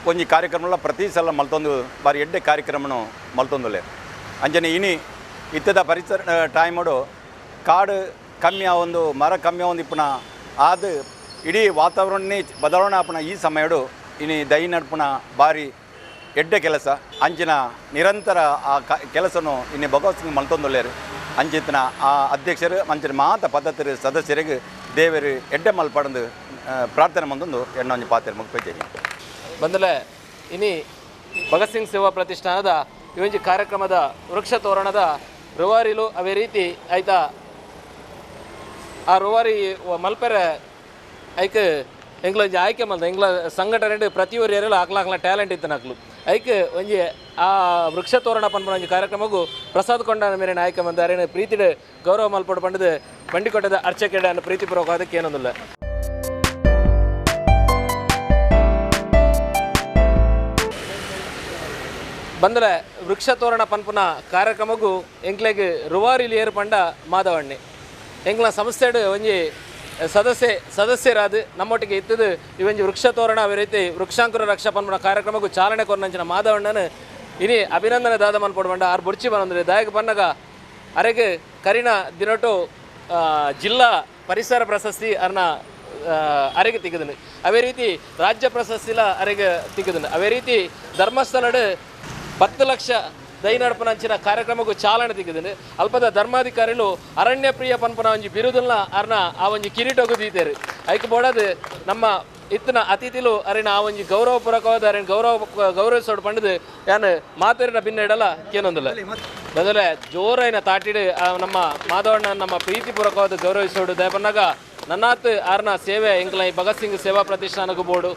ಒಂಜಿ ಕಾರ್ಯಕ್ರಮಲ ಪ್ರತಿ ಸಲ ಮಲ್ತೊಂದು ಬಾರಿ ಎಡ್ಡೆ ಕಾರ್ಯಕ್ರಮನು ಮಲ್ತೊಂದುಲ್ಲೆ. ಅಂಚನೆ ಇನಿ ಇತ್ತದ ಪರಿಸರ ಟೈಮುಡು ಕಾಡು ಕಮ್ಮಿ ಒಂದು ಮರ ಕಮ್ಮಿ ಒಂದು ಇಪ್ಪುನ ಆದು ಇಡೀ ವಾತಾವರಣನೇ ಬದಲಾವಣೆ ಆಪುನ ಈ ಸಮಯಡು ಇನಿ ದೈ ನಡ್ಪುನ ಬಾರಿ ಎಡ್ಡೆ ಕೆಲಸ ಅಂಚಿನ ನಿರಂತರ ಆ ಕೆಲಸನು ಇನಿ ಭಗವತ್ ಸಿಂಗ್ ಮಲ್ತೊಂದುಲ್ಲೇರು ಅಂಚಿತನ ಆ ಅಧ್ಯಕ್ಷರು ಅಂಚಿನ ಮಾತ ಪದ್ಧತಿ ಸದಸ್ಯರಿಗೆ ದೇವರು ಎಡ್ಡೆ ಮಲ್ಪಡಂದು ಪ್ರಾರ್ಥನೆ ಮಂದೊಂದು ಎಣ್ಣೊಂಜಿ ಪಾತ್ರ ಮುಗಿಪೇಜಿ ಬಂದಲೆ ಇನಿ ಭಗತ್ ಸಿಂಗ್ ಸೇವಾ ಪ್ರತಿಷ್ಠಾನದ ಈ ಒಂಜಿ ಕಾರ್ಯಕ್ರಮದ ವೃಕ್ಷ ತೋರಣದ ರುವಾರಿಲು ಅವೇ ರೀತಿ ಆಯ್ತಾ ಆ ರುವಾರಿ ಮಲ್ಪೆರೆ ಐಕ್ ಎಂಕ್ಲ ಒಂಜಿ ಆಯ್ಕೆ ಮಲ್ದ ಎಂಕ್ಲ ಸಂಘಟನೆ ಪ್ರತಿಯೊರಿ ಏರಿಯಲ್ಲ ಆಕ್ಲ ಟ್ಯಾಲೆಂಟ್ ಇತ್ತು ನಕ್ಲು ಐಕ್ ಒಂಜಿ ಆ ವೃಕ್ಷ ತೋರಣ ಪನ್ಪುನ ಒಂಜಿ ಕಾರ್ಯಕ್ರಮಗೂ ಪ್ರಸಾದ್ ಕೊಂಡನ ಮೇರೆ ಆಯ್ಕೆ ಮಂದ ಅರೇನು ಪ್ರೀತಿಡ್ ಗೌರವ ಮಲ್ಪಡು ಪಂಡದು ಬಂಡಿಕೊಟ್ಟದ ಅರ್ಚಕೆಡ ಪ್ರೀತಿಪೂರ್ವಕ ಅದಕ್ಕೆ ಏನೊಂದಿಲ್ಲ. ಬಂದರೆ ವೃಕ್ಷ ತೋರಣ ಪನ್ಪುನ ಕಾರ್ಯಕ್ರಮಗೂ ಎಂಕ್ಲೆಗ್ ರುವಾರಿಲಿ ಏರು ಪಂಡ ಮಾಧವಣ್ಣೆ ಎಂಕ್ಲ ಸಂಸ್ಥೆಡ್ ಒಂಜಿ ಸದಸ್ಯರಾದ ನಮ್ಮೊಟ್ಟಿಗೆ ಇತ್ತದು ಈ ಒಂಜಿ ವೃಕ್ಷ ತೋರಣ ಅವೇ ರೀತಿ ವೃಕ್ಷಾಂಕುರ ರಕ್ಷಾ ಪನ್ಪುನ ಕಾರ್ಯಕ್ರಮಕ್ಕೂ ಚಾಲನೆ ಕೊರ್ನಂಚಿನ ಮಾಧವಣ್ಣನ ಇನಿ ಅಭಿನಂದನೆ ದಾದ ಮನ್ಪೊಡು ಪಂಡ ಆರು ಬುರ್ಚಿ ಬಂದ್ರೆ ದಾಯಕ ಪನ್ನಗ ಅರೆಗ್ ಕರಿನ ದಿನಟು ಜಿಲ್ಲಾ ಪರಿಸರ ಪ್ರಶಸ್ತಿ ಅರ್ನ ಅರೆಗೆ ತಿಕ್ಕದನು ಅವೇ ರೀತಿ ರಾಜ್ಯ ಪ್ರಶಸ್ತಿಲ ಅರೆಗೆ ತಿಕ್ಕದನು ಅವೇ ರೀತಿ ಧರ್ಮಸ್ಥಳಡ್ 10 ಲಕ್ಷ ದೈನಡಪನಂಚಿನ ಕಾರ್ಯಕ್ರಮಕ್ಕೂ ಚಾಲನೆ ತಿಕ್ಕದನು ಅಲ್ಪದ ಧರ್ಮಾಧಿಕಾರಿಗಳು ಅರಣ್ಯ ಪ್ರಿಯ ಪನ್ಪನ ಒಂಜಿ ಬಿರುದಲ್ನ ಅರ್ನ ಆ ಒಂಜಿ ಕಿರೀಟೋಗು ದೀತೇರು ಐಕ್ ಬೋಡದು ನಮ್ಮ ಇತ್ತನ ಅತಿಥಿಲು ಅರಿನ ಆ ಒಂಜಿ ಗೌರವಪೂರ್ವಕವಾದ ಅರಿನ ಗೌರವಿಸೋಡು ಪಂಡದು ಯಾನು ಮಾತೇರಿನ ಭಿನ್ನ ಇಡಲ್ಲ ಕೇನೊಂದಿಲ್ಲ ಬದಲೇ ಜೋರೈನ ತಾಟಿಡು ನಮ್ಮ ಮಾಧವಣ್ಣ ನಮ್ಮ ಪ್ರೀತಿಪೂರ್ವಕವಾದ ಗೌರವಿಸೋಡು ದಯಪನ್ನಾಗ ನನ್ನಾತ್ ಆರ್ನ ಸೇವೆ ಎಂಕ್ಲ ಈ ಭಗತ್ ಸಿಂಗ್ ಸೇವಾ ಪ್ರತಿಷ್ಠಾನಕ್ಕೂ ಬೋರ್ಡು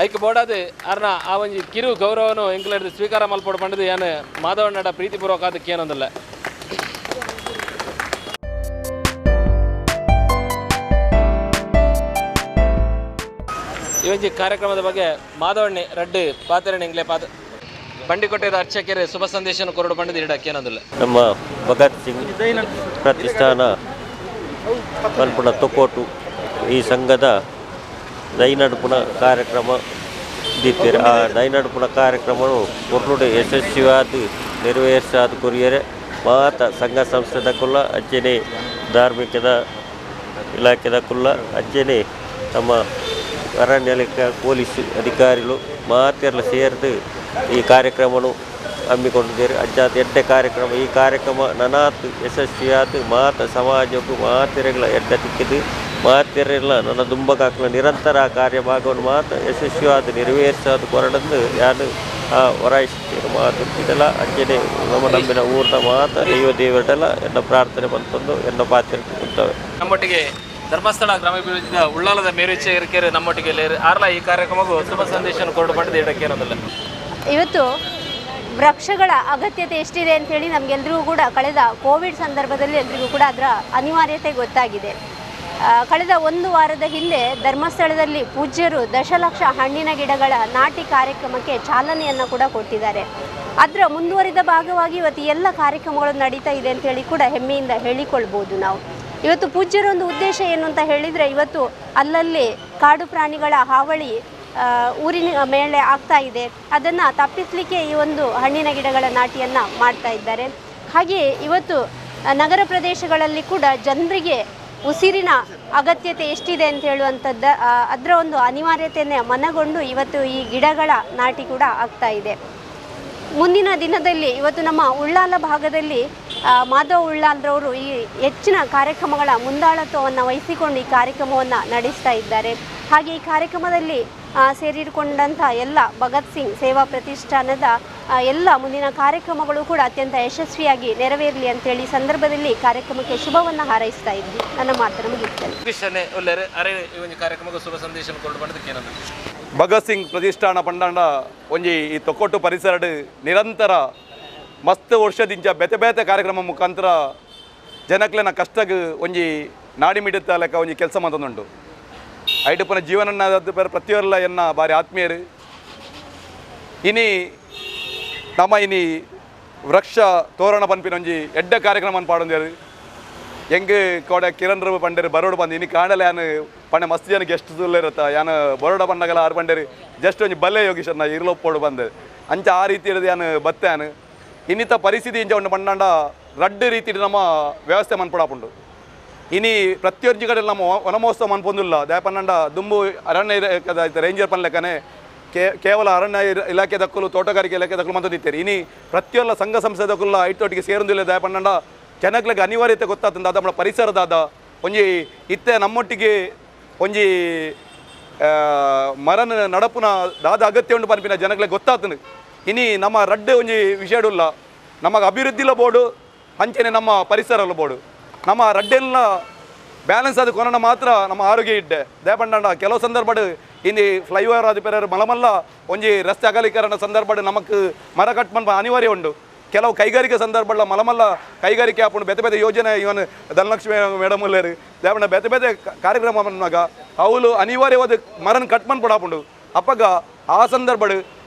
ಐಕ್ ಬೋಡಾದು ಅರ್ನ ಆ ಒಂಜಿ ಕಿರು ಗೌರವನು ಎಂಕ್ಲೆಡ್ದು ಸ್ವೀಕಾರ ಮಲ್ಪೊಡು ಪಂಡದು ಯಾನು ಮಾಧವಣ್ಣಡ ಪ್ರೀತಿಪೂರ್ವಕ ಅದಕ್ಕೆ ಏನೊಂದಿಲ್ಲ. ಈ ಒಂಜಿ ಕಾರ್ಯಕ್ರಮದ ಬಗ್ಗೆ ಮಾಧವಣ್ಣೆ ರಡ್ಡು ಪಾತೆರಣೆ ಎಂಕ್ಲೆ ಪಾತ ಬಂಡಿಕೊಟ್ಟೆದ ಅರ್ಚಕರು ಶುಭ ಸಂದೇಶನ ಕೊರಡು ಪಂಡದು ಇಡಕ್ಕೆ ಏನೊಂದಿಲ್ಲ. ನಮ್ಮ ಭಗತ್ ಸಿಂಗ್ ಪ್ರತಿಷ್ಠಾನ ಮಲ್ಪುನ ತೊಕ್ಕೋಟು ಈ ಸಂಘದ ದೈನಡುಪುನ ಕಾರ್ಯಕ್ರಮ ದೀತೀರಿ. ಆ ದೈನಡುಪುನ ಕಾರ್ಯಕ್ರಮವು ಕೊರ್ಲುಡು ಯಶಸ್ವಿಯಾದ ನೆರವೇರಿಸಾದ ಕೊರಿಯರೆ ಮಾತ ಸಂಘ ಸಂಸ್ಥೆದ ಕುಲ್ಲ ಅಂಚನೆ ಧಾರ್ಮಿಕದ ಇಲಾಖೆದ ಕುಲ್ಲ ಅಂಚನೆ ನಮ್ಮ ಅರಣ್ಯ ಇಲಾಖೆ ಪೊಲೀಸ್ ಅಧಿಕಾರಿಗಳು ಮಾತೆಲ್ಲ ಸೇರಿದು ಈ ಕಾರ್ಯಕ್ರಮವನ್ನು ಹಮ್ಮಿಕೊಂಡಿದ್ದಾರೆ. ಅಂಚಾದ ಎಡ್ಡೆ ಕಾರ್ಯಕ್ರಮ. ಈ ಕಾರ್ಯಕ್ರಮ ನನಾತ್ ಯಶಸ್ವಿಯಾದ ಮಾತ ಸಮಾಜಕ್ಕೂ ಮಾತೆರೆಗಳ ಎಡ್ಡೆ ತಿಕ್ಕಿದ್ದು ಮಾತೆರೆಲ್ಲ ನನ್ನ ದುಂಬಗಾಕಲ ನಿರಂತರ ಕಾರ್ಯಭಾಗವನ್ನು ಮಾತ್ರ ಯಶಸ್ವಿಯಾದ ನೆರವೇರಿಸಾದ ಕೊರಡಂದು ಯಾನು ಆ ಹೊರಾಯಿಸುತ್ತೀರ ಮಾತು ಇದೆಲ್ಲ ಅಂಚನೆ ನಮ್ಮ ನಂಬಿನ ಊರಿನ ಮಾತ ದೈವ ದೇವರೆಲ್ಲ ಎನ್ನ ಪ್ರಾರ್ಥನೆ ಬಂತಂದು ಎನ್ನ ಪಾತ್ರ ಉಂಟವೆ. ನಮ್ಮೊಟ್ಟಿಗೆ ಧರ್ಮಸ್ಥಳ ಗ್ರಾಮಾಭಿವೃದ್ಧಿಯ ಉಳ್ಳಾಲದ ಮೇರುವಿಚಾರಕರು ನಮ್ಮೊಟ್ಟಿಗೆ ಆರ್ಲ ಈ ಕಾರ್ಯಕ್ರಮಕ್ಕೂ ಶುಭ ಸಂದೇಶವನ್ನು ಕೊರಡು ಪಡೆದು ಇಡಕ್ಕೆ ಏನೊಂದಿಲ್ಲ. ಇವತ್ತು ವೃಕ್ಷಗಳ ಅಗತ್ಯತೆ ಎಷ್ಟಿದೆ ಅಂಥೇಳಿ ನಮಗೆಲ್ರಿಗೂ ಕೂಡ ಕಳೆದ ಕೋವಿಡ್ ಸಂದರ್ಭದಲ್ಲಿ ಎಲ್ರಿಗೂ ಕೂಡ ಅದರ ಅನಿವಾರ್ಯತೆ ಗೊತ್ತಾಗಿದೆ. ಕಳೆದ ಒಂದು ವಾರದ ಹಿಂದೆ ಧರ್ಮಸ್ಥಳದಲ್ಲಿ ಪೂಜ್ಯರು ದಶಲಕ್ಷ ಹಣ್ಣಿನ ಗಿಡಗಳ ನಾಟಿ ಕಾರ್ಯಕ್ರಮಕ್ಕೆ ಚಾಲನೆಯನ್ನು ಕೂಡ ಕೊಟ್ಟಿದ್ದಾರೆ. ಅದರ ಮುಂದುವರಿದ ಭಾಗವಾಗಿ ಇವತ್ತು ಎಲ್ಲ ಕಾರ್ಯಕ್ರಮಗಳು ನಡೀತಾ ಇದೆ ಅಂಥೇಳಿ ಕೂಡ ಹೆಮ್ಮೆಯಿಂದ ಹೇಳಿಕೊಳ್ಬೋದು ನಾವು. ಇವತ್ತು ಪೂಜ್ಯರ ಒಂದು ಉದ್ದೇಶ ಏನು ಅಂತ ಹೇಳಿದರೆ, ಇವತ್ತು ಅಲ್ಲಲ್ಲಿ ಕಾಡು ಪ್ರಾಣಿಗಳ ಹಾವಳಿ ಊರಿನ ಮೇಲೆ ಆಗ್ತಾ ಇದೆ, ಅದನ್ನು ತಪ್ಪಿಸಲಿಕ್ಕೆ ಈ ಒಂದು ಹಣ್ಣಿನ ಗಿಡಗಳ ನಾಟಿಯನ್ನು ಮಾಡ್ತಾ ಇದ್ದಾರೆ. ಹಾಗೆಯೇ ಇವತ್ತು ನಗರ ಪ್ರದೇಶಗಳಲ್ಲಿ ಕೂಡ ಜನರಿಗೆ ಉಸಿರಿನ ಅಗತ್ಯತೆ ಎಷ್ಟಿದೆ ಅಂತ ಹೇಳುವಂಥದ್ದು ಅದರ ಒಂದು ಅನಿವಾರ್ಯತೆಯನ್ನು ಮನಗೊಂಡು ಇವತ್ತು ಈ ಗಿಡಗಳ ನಾಟಿ ಕೂಡ ಆಗ್ತಾ ಇದೆ. ಮುಂದಿನ ದಿನದಲ್ಲಿ ಇವತ್ತು ನಮ್ಮ ಉಳ್ಳಾಲ ಭಾಗದಲ್ಲಿ ಮಾಧವ ಉಳ್ಳಾಲ್ರವರು ಈ ಹೆಚ್ಚಿನ ಕಾರ್ಯಕ್ರಮಗಳ ಮುಂದಾಳತ್ವವನ್ನು ವಹಿಸಿಕೊಂಡು ಈ ಕಾರ್ಯಕ್ರಮವನ್ನು ನಡೆಸ್ತಾ ಇದ್ದಾರೆ. ಹಾಗೆ ಈ ಕಾರ್ಯಕ್ರಮದಲ್ಲಿ ಸೇರಿಕೊಂಡಂಥ ಎಲ್ಲ ಭಗತ್ ಸಿಂಗ್ ಸೇವಾ ಪ್ರತಿಷ್ಠಾನದ ಎಲ್ಲ ಮುಂದಿನ ಕಾರ್ಯಕ್ರಮಗಳು ಕೂಡ ಅತ್ಯಂತ ಯಶಸ್ವಿಯಾಗಿ ನೆರವೇರಲಿ ಅಂತೇಳಿ ಸಂದರ್ಭದಲ್ಲಿ ಕಾರ್ಯಕ್ರಮಕ್ಕೆ ಶುಭವನ್ನು ಹಾರೈಸ್ತಾ ಇದ್ವಿ. ನನ್ನ ಮಾತನ್ನು ಮುಗಿಸ್ತೇನೆ. ಭಗತ್ ಸಿಂಗ್ ಪ್ರತಿಷ್ಠಾನ ಪಂಡಾಂಡ ಒಂಜಿ ಈ ತೊಕ್ಕೊಟ್ಟು ಪರಿಸರಡ್ ನಿರಂತರ ಮಸ್ತ್ ವರ್ಷದಿಂಚ ಬೇತೆ ಬೇತೆ ಕಾರ್ಯಕ್ರಮ ಮುಖಾಂತರ ಜನಕ್ಲೆನ ಕಷ್ಟಗ್ ಒಂಜಿ ನಾಡಿ ಮಿಡಿತ ಲೆಕ್ಕ ಒಂಜಿ ಕೆಲಸ ಮಂತೊಂದುಂಡು. ಐಟುಪುನ ಜೀವನ ಪ್ರತಿಯೊರ್ಲ ಎನ್ನ ಬಾರಿ ಆತ್ಮೀಯರು. ಇನಿ ನಮ್ಮ ಇನಿ ವೃಕ್ಷ ತೋರಣ ಪನ್ಪಿನ ಒಂಜಿ ಎಡ್ಡೆ ಕಾರ್ಯಕ್ರಮ ಪಾಡೊಂದೇರು. ಎಂಗ್ ಕೋಡೆ ಕಿರಣ್ ರವು ಪಂಡೇರು ಬರೋಡು ಬಂದು ಇನಿ ಕಾಣಲೆ ಯಾನು ಪಂಡೆ ಮಸ್ತ್ ಜನ ಗೆಸ್ಟ್ ಇರುತ್ತ ಯಾನು ಬರೋಡ ಪಂಡಗಲ ಆರು ಪಂಡೇರು ಜಸ್ಟ್ ಒಂಜಿ ಬಲ್ಲೆ ಯೋಗೀಶನ್ನ ಇರ್ಲೊಪ್ಪೋಡು ಬಂದು ಅಂಚ ಆ ರೀತಿ ಇರೋದು ಯಾನು ಬತ್ತೆ ಯಾನು ಇನ್ನಿತ ಪರಿಸ್ಥಿತಿ ಇಂಚ ಉಂಡು ಪಂಡಾಂಡ ರಡ್ಡು ರೀತಿ ನಮ್ಮ ವ್ಯವಸ್ಥೆ ಮನ್ಪಡಾಪುಂಡು. ಇನಿ ಪ್ರತಿಯೊಂಜಿ ಕಡೆ ನಮ್ಮ ವನಮಹೋತ್ಸವ ಮನ್ಪೊಂದುಲ್ಲ ದಾಯಪನ್ನಂಡ ದುಂಬು ಅರಣ್ಯ ರೇಂಜರ್ ಪನ್ಲೆಕ್ಕನೆ ಕೇವಲ ಅರಣ್ಯ ಇಲಾಖೆ ದಕ್ಕಲು ತೋಟಗಾರಿಕೆ ಇಲಾಖೆ ದಕ್ಕಲು ಮಂತದಿತ್ತೇರಿ ಇನಿ ಪ್ರತಿಯೊಲ್ಲ ಸಂಘ ಸಂಸ್ಥೆ ದಕ್ಕುಲ್ಲ ಐಟೊಟ್ಟಿಗೆ ಸೇರೊಂದಿಲ್ಲ ದಾಯಪನ್ನಂಡ ಜನಗಳಿಗೆ ಅನಿವಾರ್ಯತೆ ಗೊತ್ತಾತಂದ ನಮ್ಮ ಪರಿಸರದಾದ ಒಂಜಿ ಇತ್ತೆ ನಮ್ಮೊಟ್ಟಿಗೆ ಒಂಜಿ ಮರನ ನಡಪುನ ದಾದ ಅಗತ್ಯ ಉಂಡು ಪನ್ಪಿನ ಜನಗಳಿಗೆ ಗೊತ್ತಾತನು. ಇನಿ ನಮ್ಮ ರಡ್ಡೆ ಒಂಜಿ ವಿಷಯಡುಲ್ಲ ನಮಗೆ ಅಭಿವೃದ್ಧಿಲ ಬೋರ್ಡು ಅಂಚೆನೆ ನಮ್ಮ ಪರಿಸರಲ್ಲ ಬೋರ್ಡು ನಮ್ಮ ರಡ್ಡೆಲ್ಲ ಬ್ಯಾಲೆನ್ಸ್ ಅದು ಕೊರೋನಾ ಮಾತ್ರ ನಮ್ಮ ಆರೋಗ್ಯ ಇಡ್ಡೆ ದಯಪಂಡ ಕೆಲವು ಸಂದರ್ಭ ಇನ್ನು ಫ್ಲೈಓವರ್ ಆದ ಪೇರ ಮಲಮಲ್ಲ ಒಂಜಿ ರಸ್ತೆ ಅಗಲೀಕರಣ ಸಂದರ್ಭ ನಮಕ್ ಮರ ಕಟ್ ಮನ್ಪ ಅನಿವಾರ್ಯ ಉಂಡು. ಕೆಲವು ಕೈಗಾರಿಕೆ ಸಂದರ್ಭ ಮಲಮಲ್ಲ ಕೈಗಾರಿಕೆ ಆಪುಂಡು ಬೇತೆ ಬೇತೆ ಯೋಜನೆ ಇವನ್ ಧನಲಕ್ಷ್ಮಿ ಮೇಡಮ್ ಉಲ್ಲೇರು ದಯಪಂಡ ಬೇತೆ ಬೇತೆ ಕಾರ್ಯಕ್ರಮ ಬಂದಾಗ ಅವಳು ಅನಿವಾರ್ಯವಾದ ಮರನ ಕಟ್ ಮನ್ಪುಡಾಪುಂಡು. ಅಪ್ಪಗ ಆ ಸಂದರ್ಭ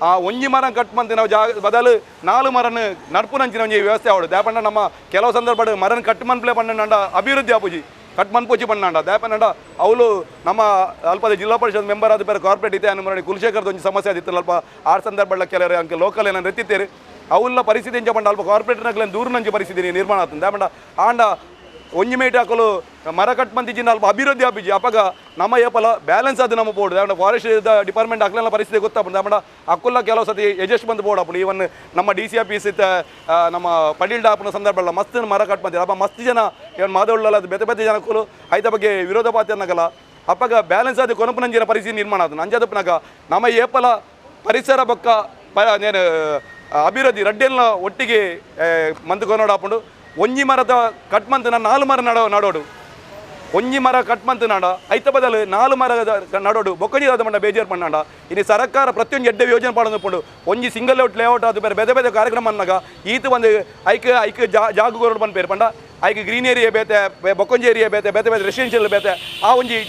ಆ ಒಂಜಿ ಮರ ಕಟ್ ಮಂತಿ ನಾವು ಜಾಗ ಬದಲು 4 ಮರನ ನಡ್ಪುನಂಚಿನ ಒಂಜಿ ವ್ಯವಸ್ಥೆ ಆವಡು. ದಯಪಂಡ ನಮ್ಮ ಕೆಲವು ಸಂದರ್ಭ ಮರನ ಕಟ್ ಮನ್ಪ್ಲೆ ಪಂಡ ಅಭಿವೃದ್ಧಿ ಆಪುಜಿ ಕಟ್ ಮನ್ಪೂಜಿ ಪಂಡ ದಯಪಂಡ ಅವಳು ನಮ್ಮ ಅಲ್ಪದ ಜಿಲ್ಲಾ ಪರಿಷತ್ ಮೆಂಬರ್ ಆದ ಬೇರೆ ಕಾರ್ಪೊರೇಟ್ ಇದೆ ಅನ್ನೋ ಕುಲಶೇಖರದ ಒಂಜಿ ಸಮಸ್ಯೆ ಆದಿತ್ತು ಅಲ್ಪ ಆ ಸಂದರ್ಭ ಕೆಲವರು ಅಂಕ ಲೋಕಲ್ ಏನೋ ಎತ್ತಿತ್ತೇರು ಅವುಲ್ಲ ಪರಿಸ್ಥಿತಿ ಎಂಚ ಪಂಡ ಅಲ್ಪ ಕಾರ್ಪೊರೇಟರ್ನಗ್ಲೇನು ದೂರ ನಂಚಿ ಪರಿಸ್ಥಿತಿ ನಿರ್ಮಾಣ ಆಗ್ತದೆ. ದಯಪಂಡ ಆಂಡ ಒಂಜಿ ಮೇಟ್ ಹಾಕಲು ಮರ ಕಟ್ ಮಂತಿಜಿನ ಅಲ್ಪ ಅಭಿವೃದ್ಧಿ ಆಪಿಜಿ ಅಪಗ ನಮ್ಮ ಏಪಲ ಬ್ಯಾಲೆನ್ಸ್ ಅದು ನಮ್ಮ ಬೋರ್ಡ್ ದಯಪಂಡ ಫಾರೆಸ್ಟ್ ಡಿಪಾರ್ಟ್ಮೆಂಟ್ ಅಕ್ಲೆಲ್ಲ ಪರಿಸ್ಥಿತಿ ಗೊತ್ತಾಪುಂಡು. ದಯಪಂಡ ಅಕ್ಕುಲ್ಲ ಕೆಲವು ಸತಿ ಎಜಸ್ಟ್ ಬಂದು ಬೋರ್ಡ್ ಆಪುಂಡು. ಈವನ್ ನಮ್ಮ D C office ಇತ್ತ ನಮ್ಮ ಪಡೀಲ್ಡ ಆಪುನ ಸಂದರ್ಭ ಅಲ್ಲ ಮಸ್ತ್ ಮರ ಕಟ್ ಮಂತಿ ಅಪ್ಪ ಮಸ್ತ್ ಜನ ಇವನ್ ಮಾದವುಳ್ಳಲ್ಲ ಅದು ಬೇತೆ ಬೇತೆ ಜನಕ್ಕೂ ಐತ ಬಗ್ಗೆ ವಿರೋಧ ಪಾತ್ರನಗಲ್ಲ ಅಪ್ಪಗ ಬ್ಯಾಲೆನ್ಸ್ ಅದು ಕೊನಪುನಂಜಿನ ಪರಿಸ್ಥಿತಿ ನಿರ್ಮಾಣ ಆದ ನಂಜದಪ್ಪನಾಗ ನಮ್ಮ ಏಪಲ ಪರಿಸರ ಬಕ್ಕ ಪ ನೇನು ಅಭಿವೃದ್ಧಿ ರಡ್ಡೆಲ್ಲ ಒಟ್ಟಿಗೆ ಮಂದು ಕೊನೋಡು ಆಪುಂಡು. ಒಂಜಿ ಮರದ ಕಟ್ ಮಂತ್ 4 ಮರ ನಡೋಡು ಒಂಜಿ ಮರ ಕಟ್ ಮಂತ್ ನಾಡ ಐತ ಬದಲು 4 ಮರ ನಡೋಡು ಬೊಕ್ಕಂಜಿ ಆದ ಮಂಡ ಬೇಜಾರು ಪಣ್ಣಾಂಡ. ಇನ್ನು ಸರ್ಕಾರ ಪ್ರತಿಯೊಂದು ಎಡ್ಡೆ ಯೋಜನೆ ಪಾಡೊಂದು ಒಂಜಿ single layout layout ಅದು ಬೇರೆ ಬೇರೆ ಬೇರೆ ಕಾರ್ಯಕ್ರಮ ಅನ್ನಾಗ ಈತ ಒಂದು ಐಕ್ ಐಕ್ ಜಾಗ ಕೊರಡು ಬಂದು ಪೇರು ಪಂಡ ಐಕ್ ಗ್ರೀನ್ ಏರಿಯಾ ಬೇತೆ ಬೊಕ್ಕಂಜಿ ಏರಿಯಾ ಬೇತೆ ಬೇತೆ ಬೇತೆ ರೆಸಿಡೆನ್ಷಿಯಲ್ ಬೇತೆ ಆ ಒಂಜಿ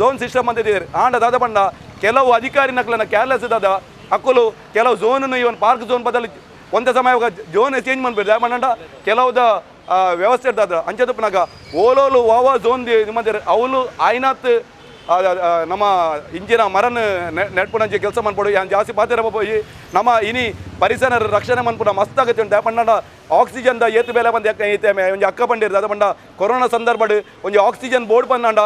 ಝೋನ್ ಸಿಸ್ಟಮ್ ಅಂತ ಇದ್ದೀರಿ. ಆಂಡ ದಾದ ಪಂಡ ಕೆಲವು ಅಧಿಕಾರಿ ನಕ್ಲನ ಕೇರ್ಲೆಸ್ ದಾದ ಅಕ್ಕಲು ಕೆಲವು ಝೋನನ್ನು ಇವನ್ ಪಾರ್ಕ್ ಝೋನ್ ಬದಲು ಒಂದೇ ಸಮಯ ಝೋನ್ ಚೇಂಜ್ ಮಾಡ್ಬೇಕು ಪಂಡ ಕೆಲವುದ ವ್ಯವಸ್ಥೆ ಇರ್ತದ ಅಂಚದಪ್ಪನಾಗ ಓಲೋಲು ವಾವಾ ಝೋನ್ ನಿಮ್ಮ ಅವಳು ಆಯ್ನಾತ್ ನಮ್ಮ ಇಂಜಿನ ಮರನ್ ನೆಟ್ಪುನಂಚಿ ಕೆಲಸ ಮನ್ಪೊಡು ಯಾನ್ ಜಾಸ್ತಿ ಪಾತ್ರ ಪೋಯಿ ನಮ್ಮ ಇನಿ ಪರಿಸರ ರಕ್ಷಣೆ ಮನ್ಪುನ ಮಸ್ತ್ ಆಗತ್ತೆ ಉಂಟು. ಪಂಡ ಆಕ್ಸಿಜನ್ the ಏತು ಬೆಲೆ ಬಂದು ಐತೆ ಒಂಜಿ ಅಕ್ಕ ಪಂಡಿರ್ದು ಅದ ಪಂಡ ಕೊರೋನಾ ಸಂದರ್ಭ ಒಂಜಿ ಆಕ್ಸಿಜನ್ ಬೋರ್ಡ್ ಬಂದಂಡ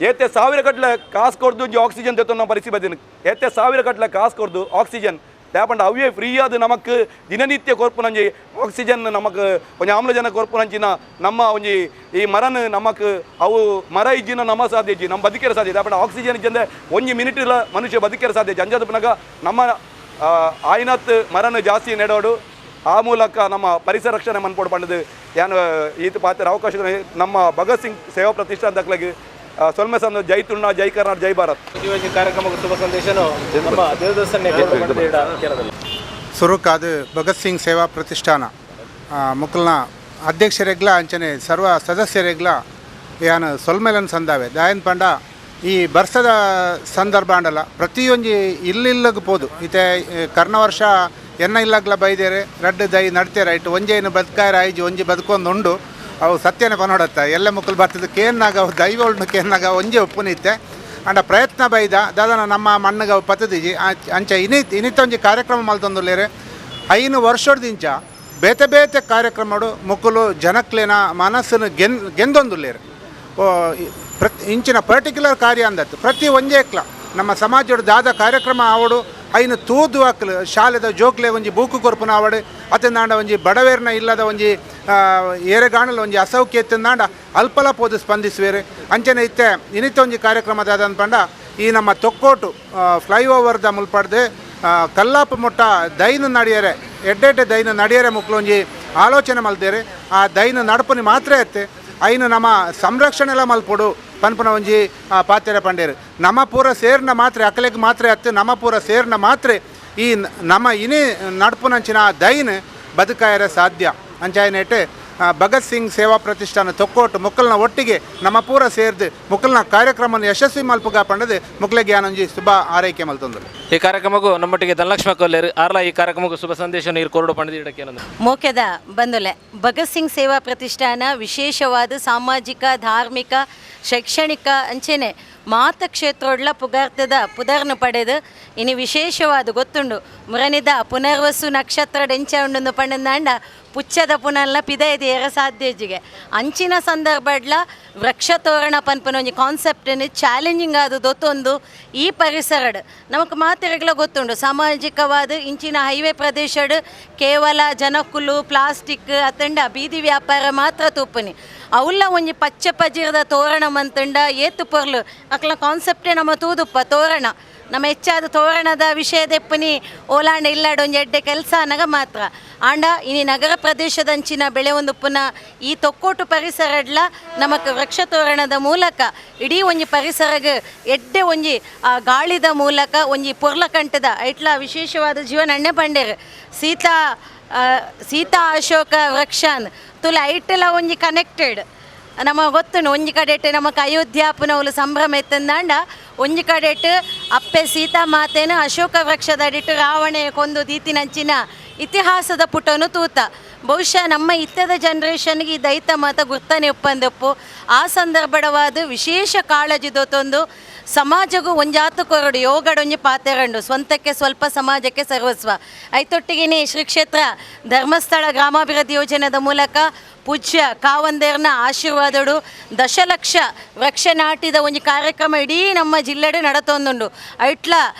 ಏತೆ ಸಾವಿರ ಕಟ್ಲೆ ಕಾಸು ಕೊಡ್ದು ಒಂಜಿ ಆಕ್ಸಿಜನ್ ತೆತ್ತೊನ್ನ ಪರಿಸ್ಥಿತಿ ಬದಿನ ಏತೆ ಸಾವಿರ ಕಟ್ಲೆ ಕಾಸು ಕೊಡ್ದು ಆಕ್ಸಿಜನ್ ದಾಪಂಡ ಅವೇ ಫ್ರೀ ಆದ ನಮಕ್ ದಿನನಿತ್ಯ ಕೊರ್ಪುನಂಜಿ ಆಕ್ಸಿಜನ್ ನಮಕ್ ಒಂಜಿ ಆಮ್ಲಜನಕ ಕೊರ್ಪುನಂಚಿನ ನಮ್ಮ ಒಂಜಿ ಈ ಮರನ್ ನಮಕ್ ಅವು ಮರ ಇಜ್ಜಿನ ನಮ್ಮ ಸಾಧ್ಯ ಇಜ್ಜಿ ನಮ್ಮ ಬದುಕಿರ ಸಾಧ್ಯ. ದಾಪಂಡ ಆಕ್ಸಿಜನ್ ಇಜ್ಜಂದೆ ಒಂಜಿ ಮಿನಿಟ್ ಇಲ್ಲ ಮನುಷ್ಯ ಬದುಕಿರ ಸಾಧ್ಯ ಇಜ್ಜಿ. ಅಂಜದಪ್ಪನಾಗ ನಮ್ಮ ಆಯ್ನತ್ ಮರನ್ ಜಾಸ್ತಿ ನೆಡೋಡು ಆ ಮೂಲಕ ನಮ್ಮ ಪರಿಸರ ರಕ್ಷಣೆ ಮನ್ಪೋಡು ಪಂಡದು ಯಾನು ಈತ ಪಾತ್ರ ಅವಕಾಶ ನಮ್ಮ ಭಗತ್ ಸಿಂಗ್ ಸೇವಾ ಪ್ರತಿಷ್ಠಾನ ದಾಖಲಾಗಿ ಸೊಲ್ಮೆ ಸಂದು ಜೈ ತುಣ್ಣ ಜೈ ಕರ್ನಾಟಕ ಜೈ ಭಾರತ್. ಕಾರ್ಯಕ್ರಮಕ್ಕೆ ಶುಭ ಸಂದೇಶನು ನಮ್ಮ ಸುರುಕಾದ ಭಗತ್ ಸಿಂಗ್ ಸೇವಾ ಪ್ರತಿಷ್ಠಾನ ಮುಕ್ಕಲ್ನ ಅಧ್ಯಕ್ಷರೆಗ್ಲ ಅಂಚನೆ ಸರ್ವ ಸದಸ್ಯರೆಗ್ಲ ಯಾನು ಸೊಲ್ಮೆಲನ್ ಸಂದಾವೆ ದಾಯನ್ ಪಂಡ ಈ ಬರ್ಸದ ಸಂದರ್ಭ ಅಂಡಲ್ಲ ಪ್ರತಿಯೊಂಜಿ ಇಲ್ಲಿಲ್ಲಗ್ ಪೋದು ಇತ್ತೆ ಕರ್ನ ವರ್ಷ ಎನ್ನ ಇಲ್ಲಗ್ಲ ಬೈದೇರೆ ರಡ್ಡು ದೈ ನಡ್ತೇರೆ ರೈಟ್ ಒಂಜೇನು ಬದುಕಾಯರ ಆಯ್ಜಿ ಒಂಜಿ ಬದುಕೊಂದು ಉಂಡು ಅವು ಸತ್ಯನೇ ಪನೋಡತ್ತ ಎಲ್ಲ ಮುಕ್ಕಲು ಬರ್ತದೆ ಕೇನ್ನಾಗ ಅವು ದೈವೋಳ್ನ ಕೇನ್ನಾಗ ಒಂಜೆ ಒಪ್ಪುನಿತ್ತೆ ಅಂಡ ಪ್ರಯತ್ನ ಬೈದ ದಾದನ ನಮ್ಮ ಮಣ್ಣಗೆ ಅವು ಪತ್ತದಿಜಿ ಅಂಚ ಇನ್ನಿತ್ತೊಂಜಿ ಕಾರ್ಯಕ್ರಮ ಮಲ್ತೊಂದುಲ್ಲೇರೆ 5 ವರ್ಷದಿಂಚ ಬೇತೆ ಬೇತೆ ಕಾರ್ಯಕ್ರಮಡು ಮುಕ್ಕಲು ಜನಕ್ಲೇನ ಮನಸ್ಸನ್ನು ಗೆಂದೊಂದುಲ್ಲೇರು ಪ್ರತಿ ಇಂಚಿನ ಪರ್ಟಿಕ್ಯುಲರ್ ಕಾರ್ಯ ಅಂದತ್ತು ಪ್ರತಿ ಒಂಜೇ ಕ್ಲ ನಮ್ಮ ಸಮಾಜದ ದಾದ ಕಾರ್ಯಕ್ರಮ ಆವಡು ಐನು ತೂದು ಹಾಕಲು ಶಾಲೆದ ಜೋಕ್ಲೆ ಒಂಜಿ ಬೂಕು ಕೊರ್ಪುನ ಆವಡು ಅತನಾಂಡ ಒಂಜಿ ಬಡವೇರ್ನ ಇಲ್ಲದ ಒಂಜಿ ಏರೆಗಾಣಲ ಒಂಜಿ ಅಸೌಖ್ಯ ಎತ್ತನಾಂಡ ಅಲ್ಪಲ ಪೋದು ಸ್ಪಂದಿಸುವೇರು ಅಂಚನೆ ಇತ್ತೆ ಇನ್ನಿತ್ತ ಒಂಜಿ ಕಾರ್ಯಕ್ರಮ ದಾದ ಅನ್ಪಂಡ ಈ ನಮ್ಮ ತೊಕ್ಕೋಟು ಫ್ಲೈಓವರ್ದ ಮುಲ್ಪಡ್ದು ಕಲ್ಲಾಪ ಮುಟ್ಟ ದೈನ ನಡಿಯರೆ ಎಡ್ಡೆಡ್ಡೆ ದೈನ ನಡಿಯರೆ ಮುಕ್ಲೊಂಜಿ ಆಲೋಚನೆ ಮಲ್ತೇರೆ ಆ ದೈನ ನಡಪುನಿ ಮಾತ್ರ ಎತ್ತೆ ಐನು ನಮ್ಮ ಸಂರಕ್ಷಣೆಲ್ಲ ಮಲ್ಪೊಡು ಪನ್ಪುನ ಒಂಜಿ ಪಾತ್ರೆ ಪಂಡೇರು ನಮ್ಮ ಪೂರ ಸೇರ್ನ ಮಾತ್ರೆ ಅಕಲೆಗ್ ಮಾತ್ರೆ ಅತ್ತು ನಮ್ಮ ಪೂರ ಸೇರ್ನ ಮಾತ್ರೆ ಈ ನಮ್ಮ ಇನಿ ನಡ್ಪುನಂಚಿನ ದೈನ್ ಬದುಕಾಯರೆ ಸಾಧ್ಯ ಅಂಚಾಯನೇಟೆ ಭಗತ್ ಸಿಂಗ್ ಸೇವಾ ಪ್ರತಿಷ್ಠಾನ ತೊಕ್ಕೋಟು ಮುಕ್ಕಲ್ನ ಒಟ್ಟಿಗೆ ನಮ್ಮ ಪೂರ ಸೇರ್ದು ಮುಕ್ಕಲ್ನ ಕಾರ್ಯಕ್ರಮವನ್ನು ಯಶಸ್ವಿ ಮಲ್ಪುಗ ಪಂಡದು ಮುಕ್ಕಲಿಗೆ ಯಾನೊಂಜಿ ಶುಭ ಆರೈಕೆ ಮಲ್ತೊಂದರು. ಈ ಕಾರ್ಯಕ್ರಮಕ್ಕೂ ನಮ್ಮೊಟ್ಟಿಗೆ ಧನಲಕ್ಷ್ಮಿ ಕೊಲ್ಲೇರು ಆರ್ಲ ಈ ಕಾರ್ಯಕ್ರಮಕ್ಕೂ ಶುಭ ಸಂದೇಶ ನೀರು ಕೊರಡು ಪಂಡದು ಇಡಕ್ಕೆ ಮೋಕೆದ ಬಂದುಲೆ ಭಗತ್ ಸಿಂಗ್ ಸೇವಾ ಪ್ರತಿಷ್ಠಾನ ವಿಶೇಷವಾದ ಸಾಮಾಜಿಕ ಧಾರ್ಮಿಕ ಶೈಕ್ಷಣಿಕ ಅಂಚೆನೆ ಮಾತ ಕ್ಷೇತ್ರೋಡ್ಲ ಪುಗಾರ್ತದ ಪುದರ್ನು ಪಡೆದು ಇನಿ ವಿಶೇಷವಾದ ಗೊತ್ತುಂಡು ಮುರನಿದ ಪುನರ್ವಸು ನಕ್ಷತ್ರ ಡೆಂಚ ಉಂಡು ಪಂಡಂದಾಂಡ ಪುಚ್ಚದ ಪುನಲ್ಲ ಪಿದಯದಿಯರ ಸಾಧ್ಯಜಿಗೆ ಅಂಚಿನ ಸಂದರ್ಭಡ್ಲ ವೃಕ್ಷ ತೋರಣ ಪನ್ಪನ ಒಂಜಿ ಕಾನ್ಸೆಪ್ಟನ್ನು ಚಾಲೆಂಜಿಂಗ್ ಆದ ದೊತ್ತೊಂದು ಈ ಪರಿಸರಡ್ ನಮಕ್ ಮಾತೆರೆಗ್ಲ ಗೊತ್ತುಂಡು ಸಾಮಾಜಿಕವಾದ ಇಂಚಿನ ಹೈವೇ ಪ್ರದೇಶಡ್ ಕೇವಲ ಜನಕುಲು ಪ್ಲಾಸ್ಟಿಕ್ ಅತ್ತಂಡ ಬೀದಿ ವ್ಯಾಪಾರ ಮಾತ್ರ ತೂಪನಿ ಅವುಲ್ಲ ಒಂಜಿ ಪಚ್ಚ ಪಜಿರದ ತೋರಣ ಮಂತಂಡ ಏತು ಪೊರ್ಲು ಅಕ್ಲ ಕಾನ್ಸೆಪ್ಟೇ ನಮ್ಮ ತೂದುಪ್ಪ ತೋರಣ ನಮ್ಮ ಹೆಚ್ಚಾದ ತೋರಣದ ವಿಷಯದೆಪ್ಪನಿ ಓಲಾಂಡ ಇಲ್ಲಾಡ ಒಂಜಿ ಎಡ್ಡೆ ಕೆಲಸ ಅನಗ ಮಾತ್ರ ಆಂಡ ಇನಿ ನಗರ ಪ್ರದೇಶದಂಚಿನ ಬೆಳೆ ಒಂದು ಪುನಃ ಈ ತೊಕ್ಕೋಟು ಪರಿಸರಡ್ಲ ನಮಕ್ ವೃಕ್ಷ ತೋರಣದ ಮೂಲಕ ಇಡೀ ಒಂಜಿ ಪರಿಸರಗ್ ಎಡ್ಡೆ ಒಂಜಿ ಆ ಗಾಳಿದ ಮೂಲಕ ಒಂಜಿ ಪೊರ್ಲಕಂಟದ ಐಟ್ಲ ವಿಶೇಷವಾದ ಜೀವನ ಅಣ್ಣೆ ಪಂಡೇರು ಸೀತಾ ಸೀತಾ ಅಶೋಕ ವೃಕ್ಷಾನ್ ತುಲ ಐಟೆಲ್ಲ ಒಂಜಿ ಕನೆಕ್ಟೆಡ್ ನಮ್ಮ ಗೊತ್ತುಂಡು ಒಂಜಿ ಕಡೆಟ್ ನಮಕ್ ಅಯೋಧ್ಯಾಪುನವುಲು ಸಂಭ್ರಮ ಎತ್ತಂದಾಂಡ ಒಂಜಿ ಕಡೆಟ್ ಅಪ್ಪೆ ಸೀತಾ ಮಾತೇನ ಅಶೋಕ ವೃಕ್ಷದಡಿಟ್ಟು ರಾವಣೆ ಕೊಂದು ದೀತಿನಂಚಿನ ಇತಿಹಾಸದ ಪುಟನು ತೂತ. ಬಹುಶಃ ನಮ್ಮ ಇತ್ತದ ಜನ್ರೇಷನ್ಗೆ ಈ ದೈತ ಮಾತ ಗುರ್ತನೆ ಒಪ್ಪಂದಪ್ಪು ಆ ಸಂದರ್ಭಡವಾದ ವಿಶೇಷ ಕಾಳಜಿ ದೊತ್ತೊಂದು ಸಮಾಜಗೂ ಒಂಜಾತು ಕೊರಡು ಯೋಗಡೊಂಜಿ ಪಾತೆರಂಡು ಸ್ವಂತಕ್ಕೆ ಸ್ವಲ್ಪ ಸಮಾಜಕ್ಕೆ ಸರ್ವಸ್ವ. ಐತೊಟ್ಟಿಗೆನೇ ಶ್ರೀ ಕ್ಷೇತ್ರ ಧರ್ಮಸ್ಥಳ ಗ್ರಾಮಾಭಿವೃದ್ಧಿ ಯೋಜನೆದ ಮೂಲಕ ಪೂಜ್ಯ ಕಾವಂದೇರ್ನ ಆಶೀರ್ವಾದಡು ದಶಲಕ್ಷ ವೃಕ್ಷ ನಾಟಿದ ಒಂಜಿ ಕಾರ್ಯಕ್ರಮ ಇಡೀ ನಮ್ಮ ಜಿಲ್ಲೆಡು ನಡತೊಂದುಂಡು. ಐಟ್ಲ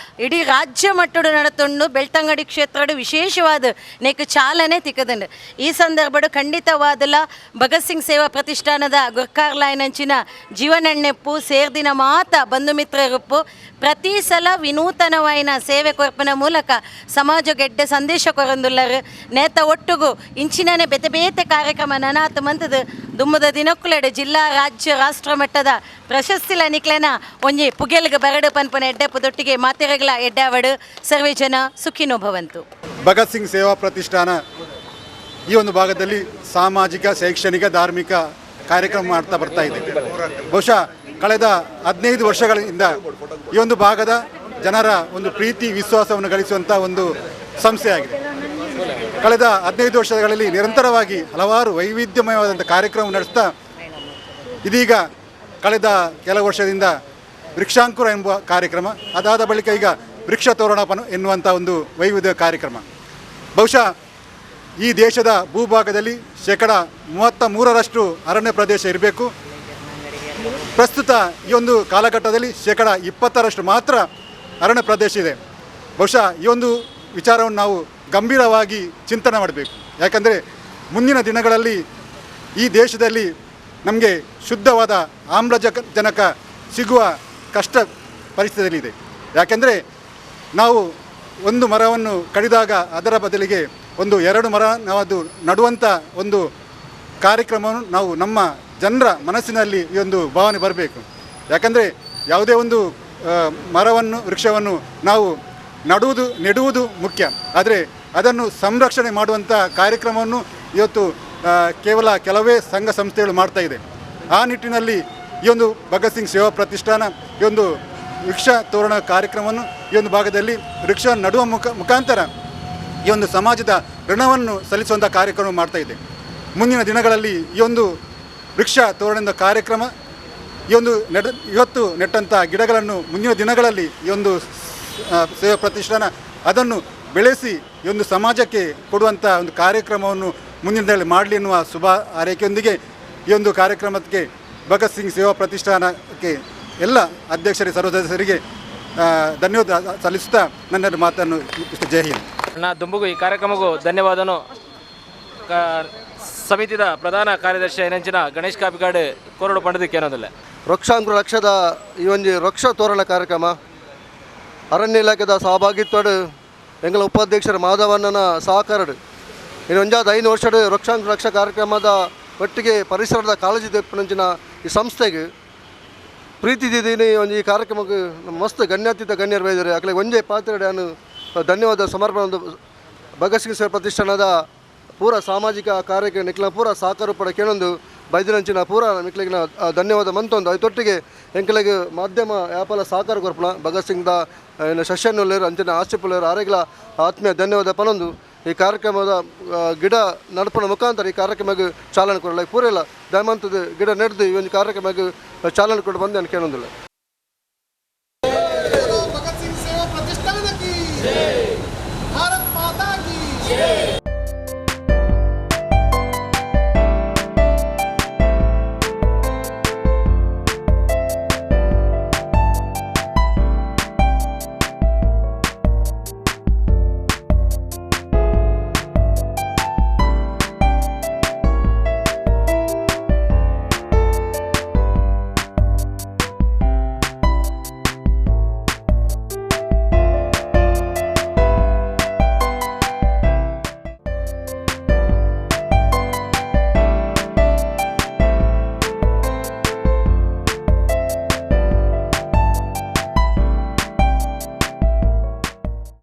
ಇಡೀ ರಾಜ್ಯ ಮಟ್ಟಡು ನಡತೊಂಡು ಬೆಳ್ತಂಗಡಿ ಕ್ಷೇತ್ರಡು ವಿಶೇಷವಾದ ನೆಕ್ ಚಾಲನೆ ತಿಕ್ಕದಂಡು. ಈ ಸಂದರ್ಭಡು ಖಂಡಿತವಾದಲ ಭಗತ್ ಸಿಂಗ್ ಸೇವಾ ಪ್ರತಿಷ್ಠಾನದ ಗುರ್ಕಾರ್ಲಾಯನಂಚಿನ ಜೀವನಣ್ಣೆಪ್ಪು ಸೇರ್ದಿನ ಮಾತ ಬಂಧು ಮಿತ್ರರುಪ್ಪು ಪ್ರತಿ ಸಲ ವಿನೂತನವಾಯಿನ ಸೇವೆ ಕೊರ್ಪನ ಮೂಲಕ ಸಮಾಜಗೆಡ್ಡೆ ಸಂದೇಶ ಕೊರಂದುಲ್ಲರು ನೇತ ಒಟ್ಟುಗು ಇಂಚಿನನೆ ಬೇತೆ ಬೇತೆ ಕಾರ್ಯಕ್ರಮ ನನಾತ್ ಮಂತದ ದುಮ್ಮದ ದಿನಕ್ಕುಲೆಡೆ ಜಿಲ್ಲಾ ರಾಜ್ಯ ರಾಷ್ಟ್ರ ಮಟ್ಟದ ಪ್ರಶಸ್ತಿಲ ನಿಕ್ಲೆನ ಒಂಜಿ ಪುಗೆಲ್ಗ ಬರಡು ಪನ್ಪನ ಎಡ್ಡೆಪ್ಪು ದೊಟ್ಟಿಗೆ ಮಾತೆರಗ್ಲ ಎಡ್ಡಾವಡು ಸರ್ವೇ ಜನ ಸುಖಿನೋ ಭವಂತು. ಭಗತ್ ಸಿಂಗ್ ಸೇವಾ ಪ್ರತಿಷ್ಠಾನ ಈ ಒಂದು ಭಾಗದಲ್ಲಿ ಸಾಮಾಜಿಕ, ಶೈಕ್ಷಣಿಕ, ಧಾರ್ಮಿಕ ಕಾರ್ಯಕ್ರಮ ಮಾಡ್ತಾ ಬರ್ತಾ ಇದೆ. ಬಹುಶಃ ಕಳೆದ 15 ವರ್ಷಗಳಿಂದ ಈ ಒಂದು ಭಾಗದ ಜನರ ಒಂದು ಪ್ರೀತಿ ವಿಶ್ವಾಸವನ್ನು ಗಳಿಸುವಂಥ ಒಂದು ಸಂಸ್ಥೆಯಾಗಿದೆ. ಕಳೆದ 15 ವರ್ಷಗಳಲ್ಲಿ ನಿರಂತರವಾಗಿ ಹಲವಾರು ವೈವಿಧ್ಯಮಯವಾದಂಥ ಕಾರ್ಯಕ್ರಮ ನಡೆಸ್ತಾ ಇದೀಗ ಕಳೆದ ಕೆಲವು ವರ್ಷದಿಂದ ವೃಕ್ಷಾಂಕುರ ಎಂಬ ಕಾರ್ಯಕ್ರಮ, ಅದಾದ ಬಳಿಕ ಈಗ ವೃಕ್ಷ ತೋರಣ ಎನ್ನುವಂಥ ಒಂದು ವೈವಿಧ್ಯ ಕಾರ್ಯಕ್ರಮ. ಬಹುಶಃ ಈ ದೇಶದ ಭೂಭಾಗದಲ್ಲಿ 33% ಅರಣ್ಯ ಪ್ರದೇಶ ಇರಬೇಕು. ಪ್ರಸ್ತುತ ಈ ಒಂದು ಕಾಲಘಟ್ಟದಲ್ಲಿ 20% ಮಾತ್ರ ಅರಣ್ಯ ಪ್ರದೇಶ ಇದೆ. ಬಹುಶಃ ಈ ಒಂದು ವಿಚಾರವನ್ನು ನಾವು ಗಂಭೀರವಾಗಿ ಚಿಂತನೆ ಮಾಡಬೇಕು. ಯಾಕಂದರೆ ಮುಂದಿನ ದಿನಗಳಲ್ಲಿ ಈ ದೇಶದಲ್ಲಿ ನಮಗೆ ಶುದ್ಧವಾದ ಆಮ್ಲಜನಕ ಸಿಗುವ ಕಷ್ಟ ಪರಿಸ್ಥಿತಿಯಲ್ಲಿದೆ. ಯಾಕೆಂದರೆ ನಾವು ಒಂದು ಮರವನ್ನು ಕಡಿದಾಗ ಅದರ ಬದಲಿಗೆ ಒಂದು 2 ಮರ ನಾವು ಅದು ನಡುವಂಥ ಒಂದು ಕಾರ್ಯಕ್ರಮವನ್ನು ನಾವು ನಮ್ಮ ಜನರ ಮನಸ್ಸಿನಲ್ಲಿ ಈ ಒಂದು ಭಾವನೆ ಬರಬೇಕು. ಯಾಕಂದರೆ ಯಾವುದೇ ಒಂದು ಮರವನ್ನು, ವೃಕ್ಷವನ್ನು ನಾವು ನೆಡುವುದು ಮುಖ್ಯ, ಆದರೆ ಅದನ್ನು ಸಂರಕ್ಷಣೆ ಮಾಡುವಂಥ ಕಾರ್ಯಕ್ರಮವನ್ನು ಇವತ್ತು ಕೇವಲ ಕೆಲವೇ ಸಂಘ ಸಂಸ್ಥೆಗಳು ಮಾಡ್ತಾ ಇದೆ. ಆ ನಿಟ್ಟಿನಲ್ಲಿ ಈ ಒಂದು ಭಗತ್ ಸಿಂಗ್ ಸೇವಾ ಪ್ರತಿಷ್ಠಾನ ಈ ಒಂದು ವೃಕ್ಷ ತೋರಣ ಕಾರ್ಯಕ್ರಮವನ್ನು ಈ ಒಂದು ಭಾಗದಲ್ಲಿ ವೃಕ್ಷ ನಡುವ ಮುಖಾಂತರ ಈ ಒಂದು ಸಮಾಜದ ಋಣವನ್ನು ಸಲ್ಲಿಸುವಂಥ ಕಾರ್ಯಕ್ರಮ ಮಾಡ್ತಾ ಇದೆ. ಮುಂದಿನ ದಿನಗಳಲ್ಲಿ ಈ ಒಂದು ವೃಕ್ಷ ತೋರಣದ ಕಾರ್ಯಕ್ರಮ, ಈ ಒಂದು ಇವತ್ತು ನೆಟ್ಟಂಥ ಗಿಡಗಳನ್ನು ಮುಂದಿನ ದಿನಗಳಲ್ಲಿ ಈ ಒಂದು ಸೇವಾ ಪ್ರತಿಷ್ಠಾನ ಅದನ್ನು ಬೆಳೆಸಿ ಈ ಒಂದು ಸಮಾಜಕ್ಕೆ ಕೊಡುವಂಥ ಒಂದು ಕಾರ್ಯಕ್ರಮವನ್ನು ಮುಂದಿನ ದಿನಗಳಲ್ಲಿ ಮಾಡಲಿ ಎನ್ನುವ ಶುಭ ಹಾರೈಕೆಯೊಂದಿಗೆ ಈ ಒಂದು ಕಾರ್ಯಕ್ರಮಕ್ಕೆ ಭಗತ್ ಸಿಂಗ್ ಸೇವಾ ಪ್ರತಿಷ್ಠಾನಕ್ಕೆ ಎಲ್ಲ ಅಧ್ಯಕ್ಷರಿಗೆ, ಸರ್ವ ಸದಸ್ಯರಿಗೆ ಧನ್ಯವಾದ ಸಲ್ಲಿಸುತ್ತಾ ನನ್ನ ಮಾತನ್ನು. ಜೈ ಹಿಂದ್. ನಾ ದುಂಬುಗು ಈ ಕಾರ್ಯಕ್ರಮಕ್ಕೂ ಧನ್ಯವಾದನು. ಸಮಿತಿದ ಪ್ರಧಾನ ಕಾರ್ಯದರ್ಶಿ ಏನಂಚಿನ ಗಣೇಶ್ ಕಾಪಿಕಾಡ್ ಕೋರಡು ಪಂಡದಕ್ಕೆ ಏನೋದಿಲ್ಲ. ವೃಕ್ಷಾಂಕುರ ಲಕ್ಷದ ಈ ಒಂದು ವೃಕ್ಷ ತೋರಣ ಕಾರ್ಯಕ್ರಮ ಅರಣ್ಯ ಇಲಾಖೆದ ಸಹಭಾಗಿತ್ವಡು ಎಂಗಳ ಉಪಾಧ್ಯಕ್ಷರ ಮಾಧವಣ್ಣನ ಸಹಕಾರಡು ಇನ್ನು ಒಂಜಾದ 5 ವರ್ಷದ ವೃಕ್ಷಾಂಕುರ ಲಕ್ಷ ಕಾರ್ಯಕ್ರಮದ ಒಟ್ಟಿಗೆ ಪರಿಸರದ ಕಾಳಜಿ ದೆಪ್ಪುನಂಚಿನ ಈ ಸಂಸ್ಥೆಗೆ ಪ್ರೀತಿ ದಿದ್ದೀನಿ ಒಂದು ಈ ಕಾರ್ಯಕ್ರಮಕ್ಕೆ ಮಸ್ತ್ ಗಣ್ಯಾತೀತ ಗಣ್ಯರು ಬೈದರೆ ಅಕಲೆ ಒಂಜೇ ಪಾತ್ರೆಡೆ ನಾನು ಧನ್ಯವಾದ ಸಮರ್ಪಣೆ. ಒಂದು ಭಗತ್ ಸಿಂಗ್ ಸೇವಾ ಪ್ರತಿಷ್ಠಾನದ ಪೂರ ಸಾಮಾಜಿಕ ಕಾರ್ಯಕ್ಕೆ ನಿಕ್ಲ ಪೂರ ಸಹಕಾರ ಪಡ ಕೇಳೊಂದು ಬೈದಿನಂಚಿನ ಪೂರ ನಿಕ್ಲಿಗಿನ ಧನ್ಯವಾದ ಮಂತೊಂದು. ಅದೊಟ್ಟಿಗೆ ಎಂಕಲೆಗೆ ಮಾಧ್ಯಮ ವ್ಯಾಪಾರ ಸಹಕಾರ ಕೊರ್ಪಣ ಭಗತ್ ಸಿಂಗ್ದ ಏನು ಶಶನ್ನುಲ್ಲೇರು ಅಂಚಿನ ಆಸಿಪುಲ್ಲೇರು ಆರೆಗ್ಲ ಆತ್ಮೀಯ ಧನ್ಯವಾದ ಪನೊಂದು ಈ ಕಾರ್ಯಕ್ರಮದ ಗಿಡ ನಡಪಣ ಮುಖಾಂತರ ಈ ಕಾರ್ಯಕ್ರಮಕ್ಕೆ ಚಾಲನೆ ಕೊಡಲ ಪೂರೆಲ್ಲ ದಯಮಂತದ ಗಿಡ ನಡೆದು ಈ ಒಂದು ಕಾರ್ಯಕ್ರಮಕ್ಕೆ ಚಾಲನೆ ಕೊಟ್ಟು ಬಂದು ನಾನು ಕೇಳೊಂದಿಲ್ಲ. ಭಗತ್ ಸಿಂಗ್ ಸೇವಾ ಪ್ರತಿಷ್ಠಾನ ಕಿ ಭಾರತ್ ಮಾತಾ ಕಿ.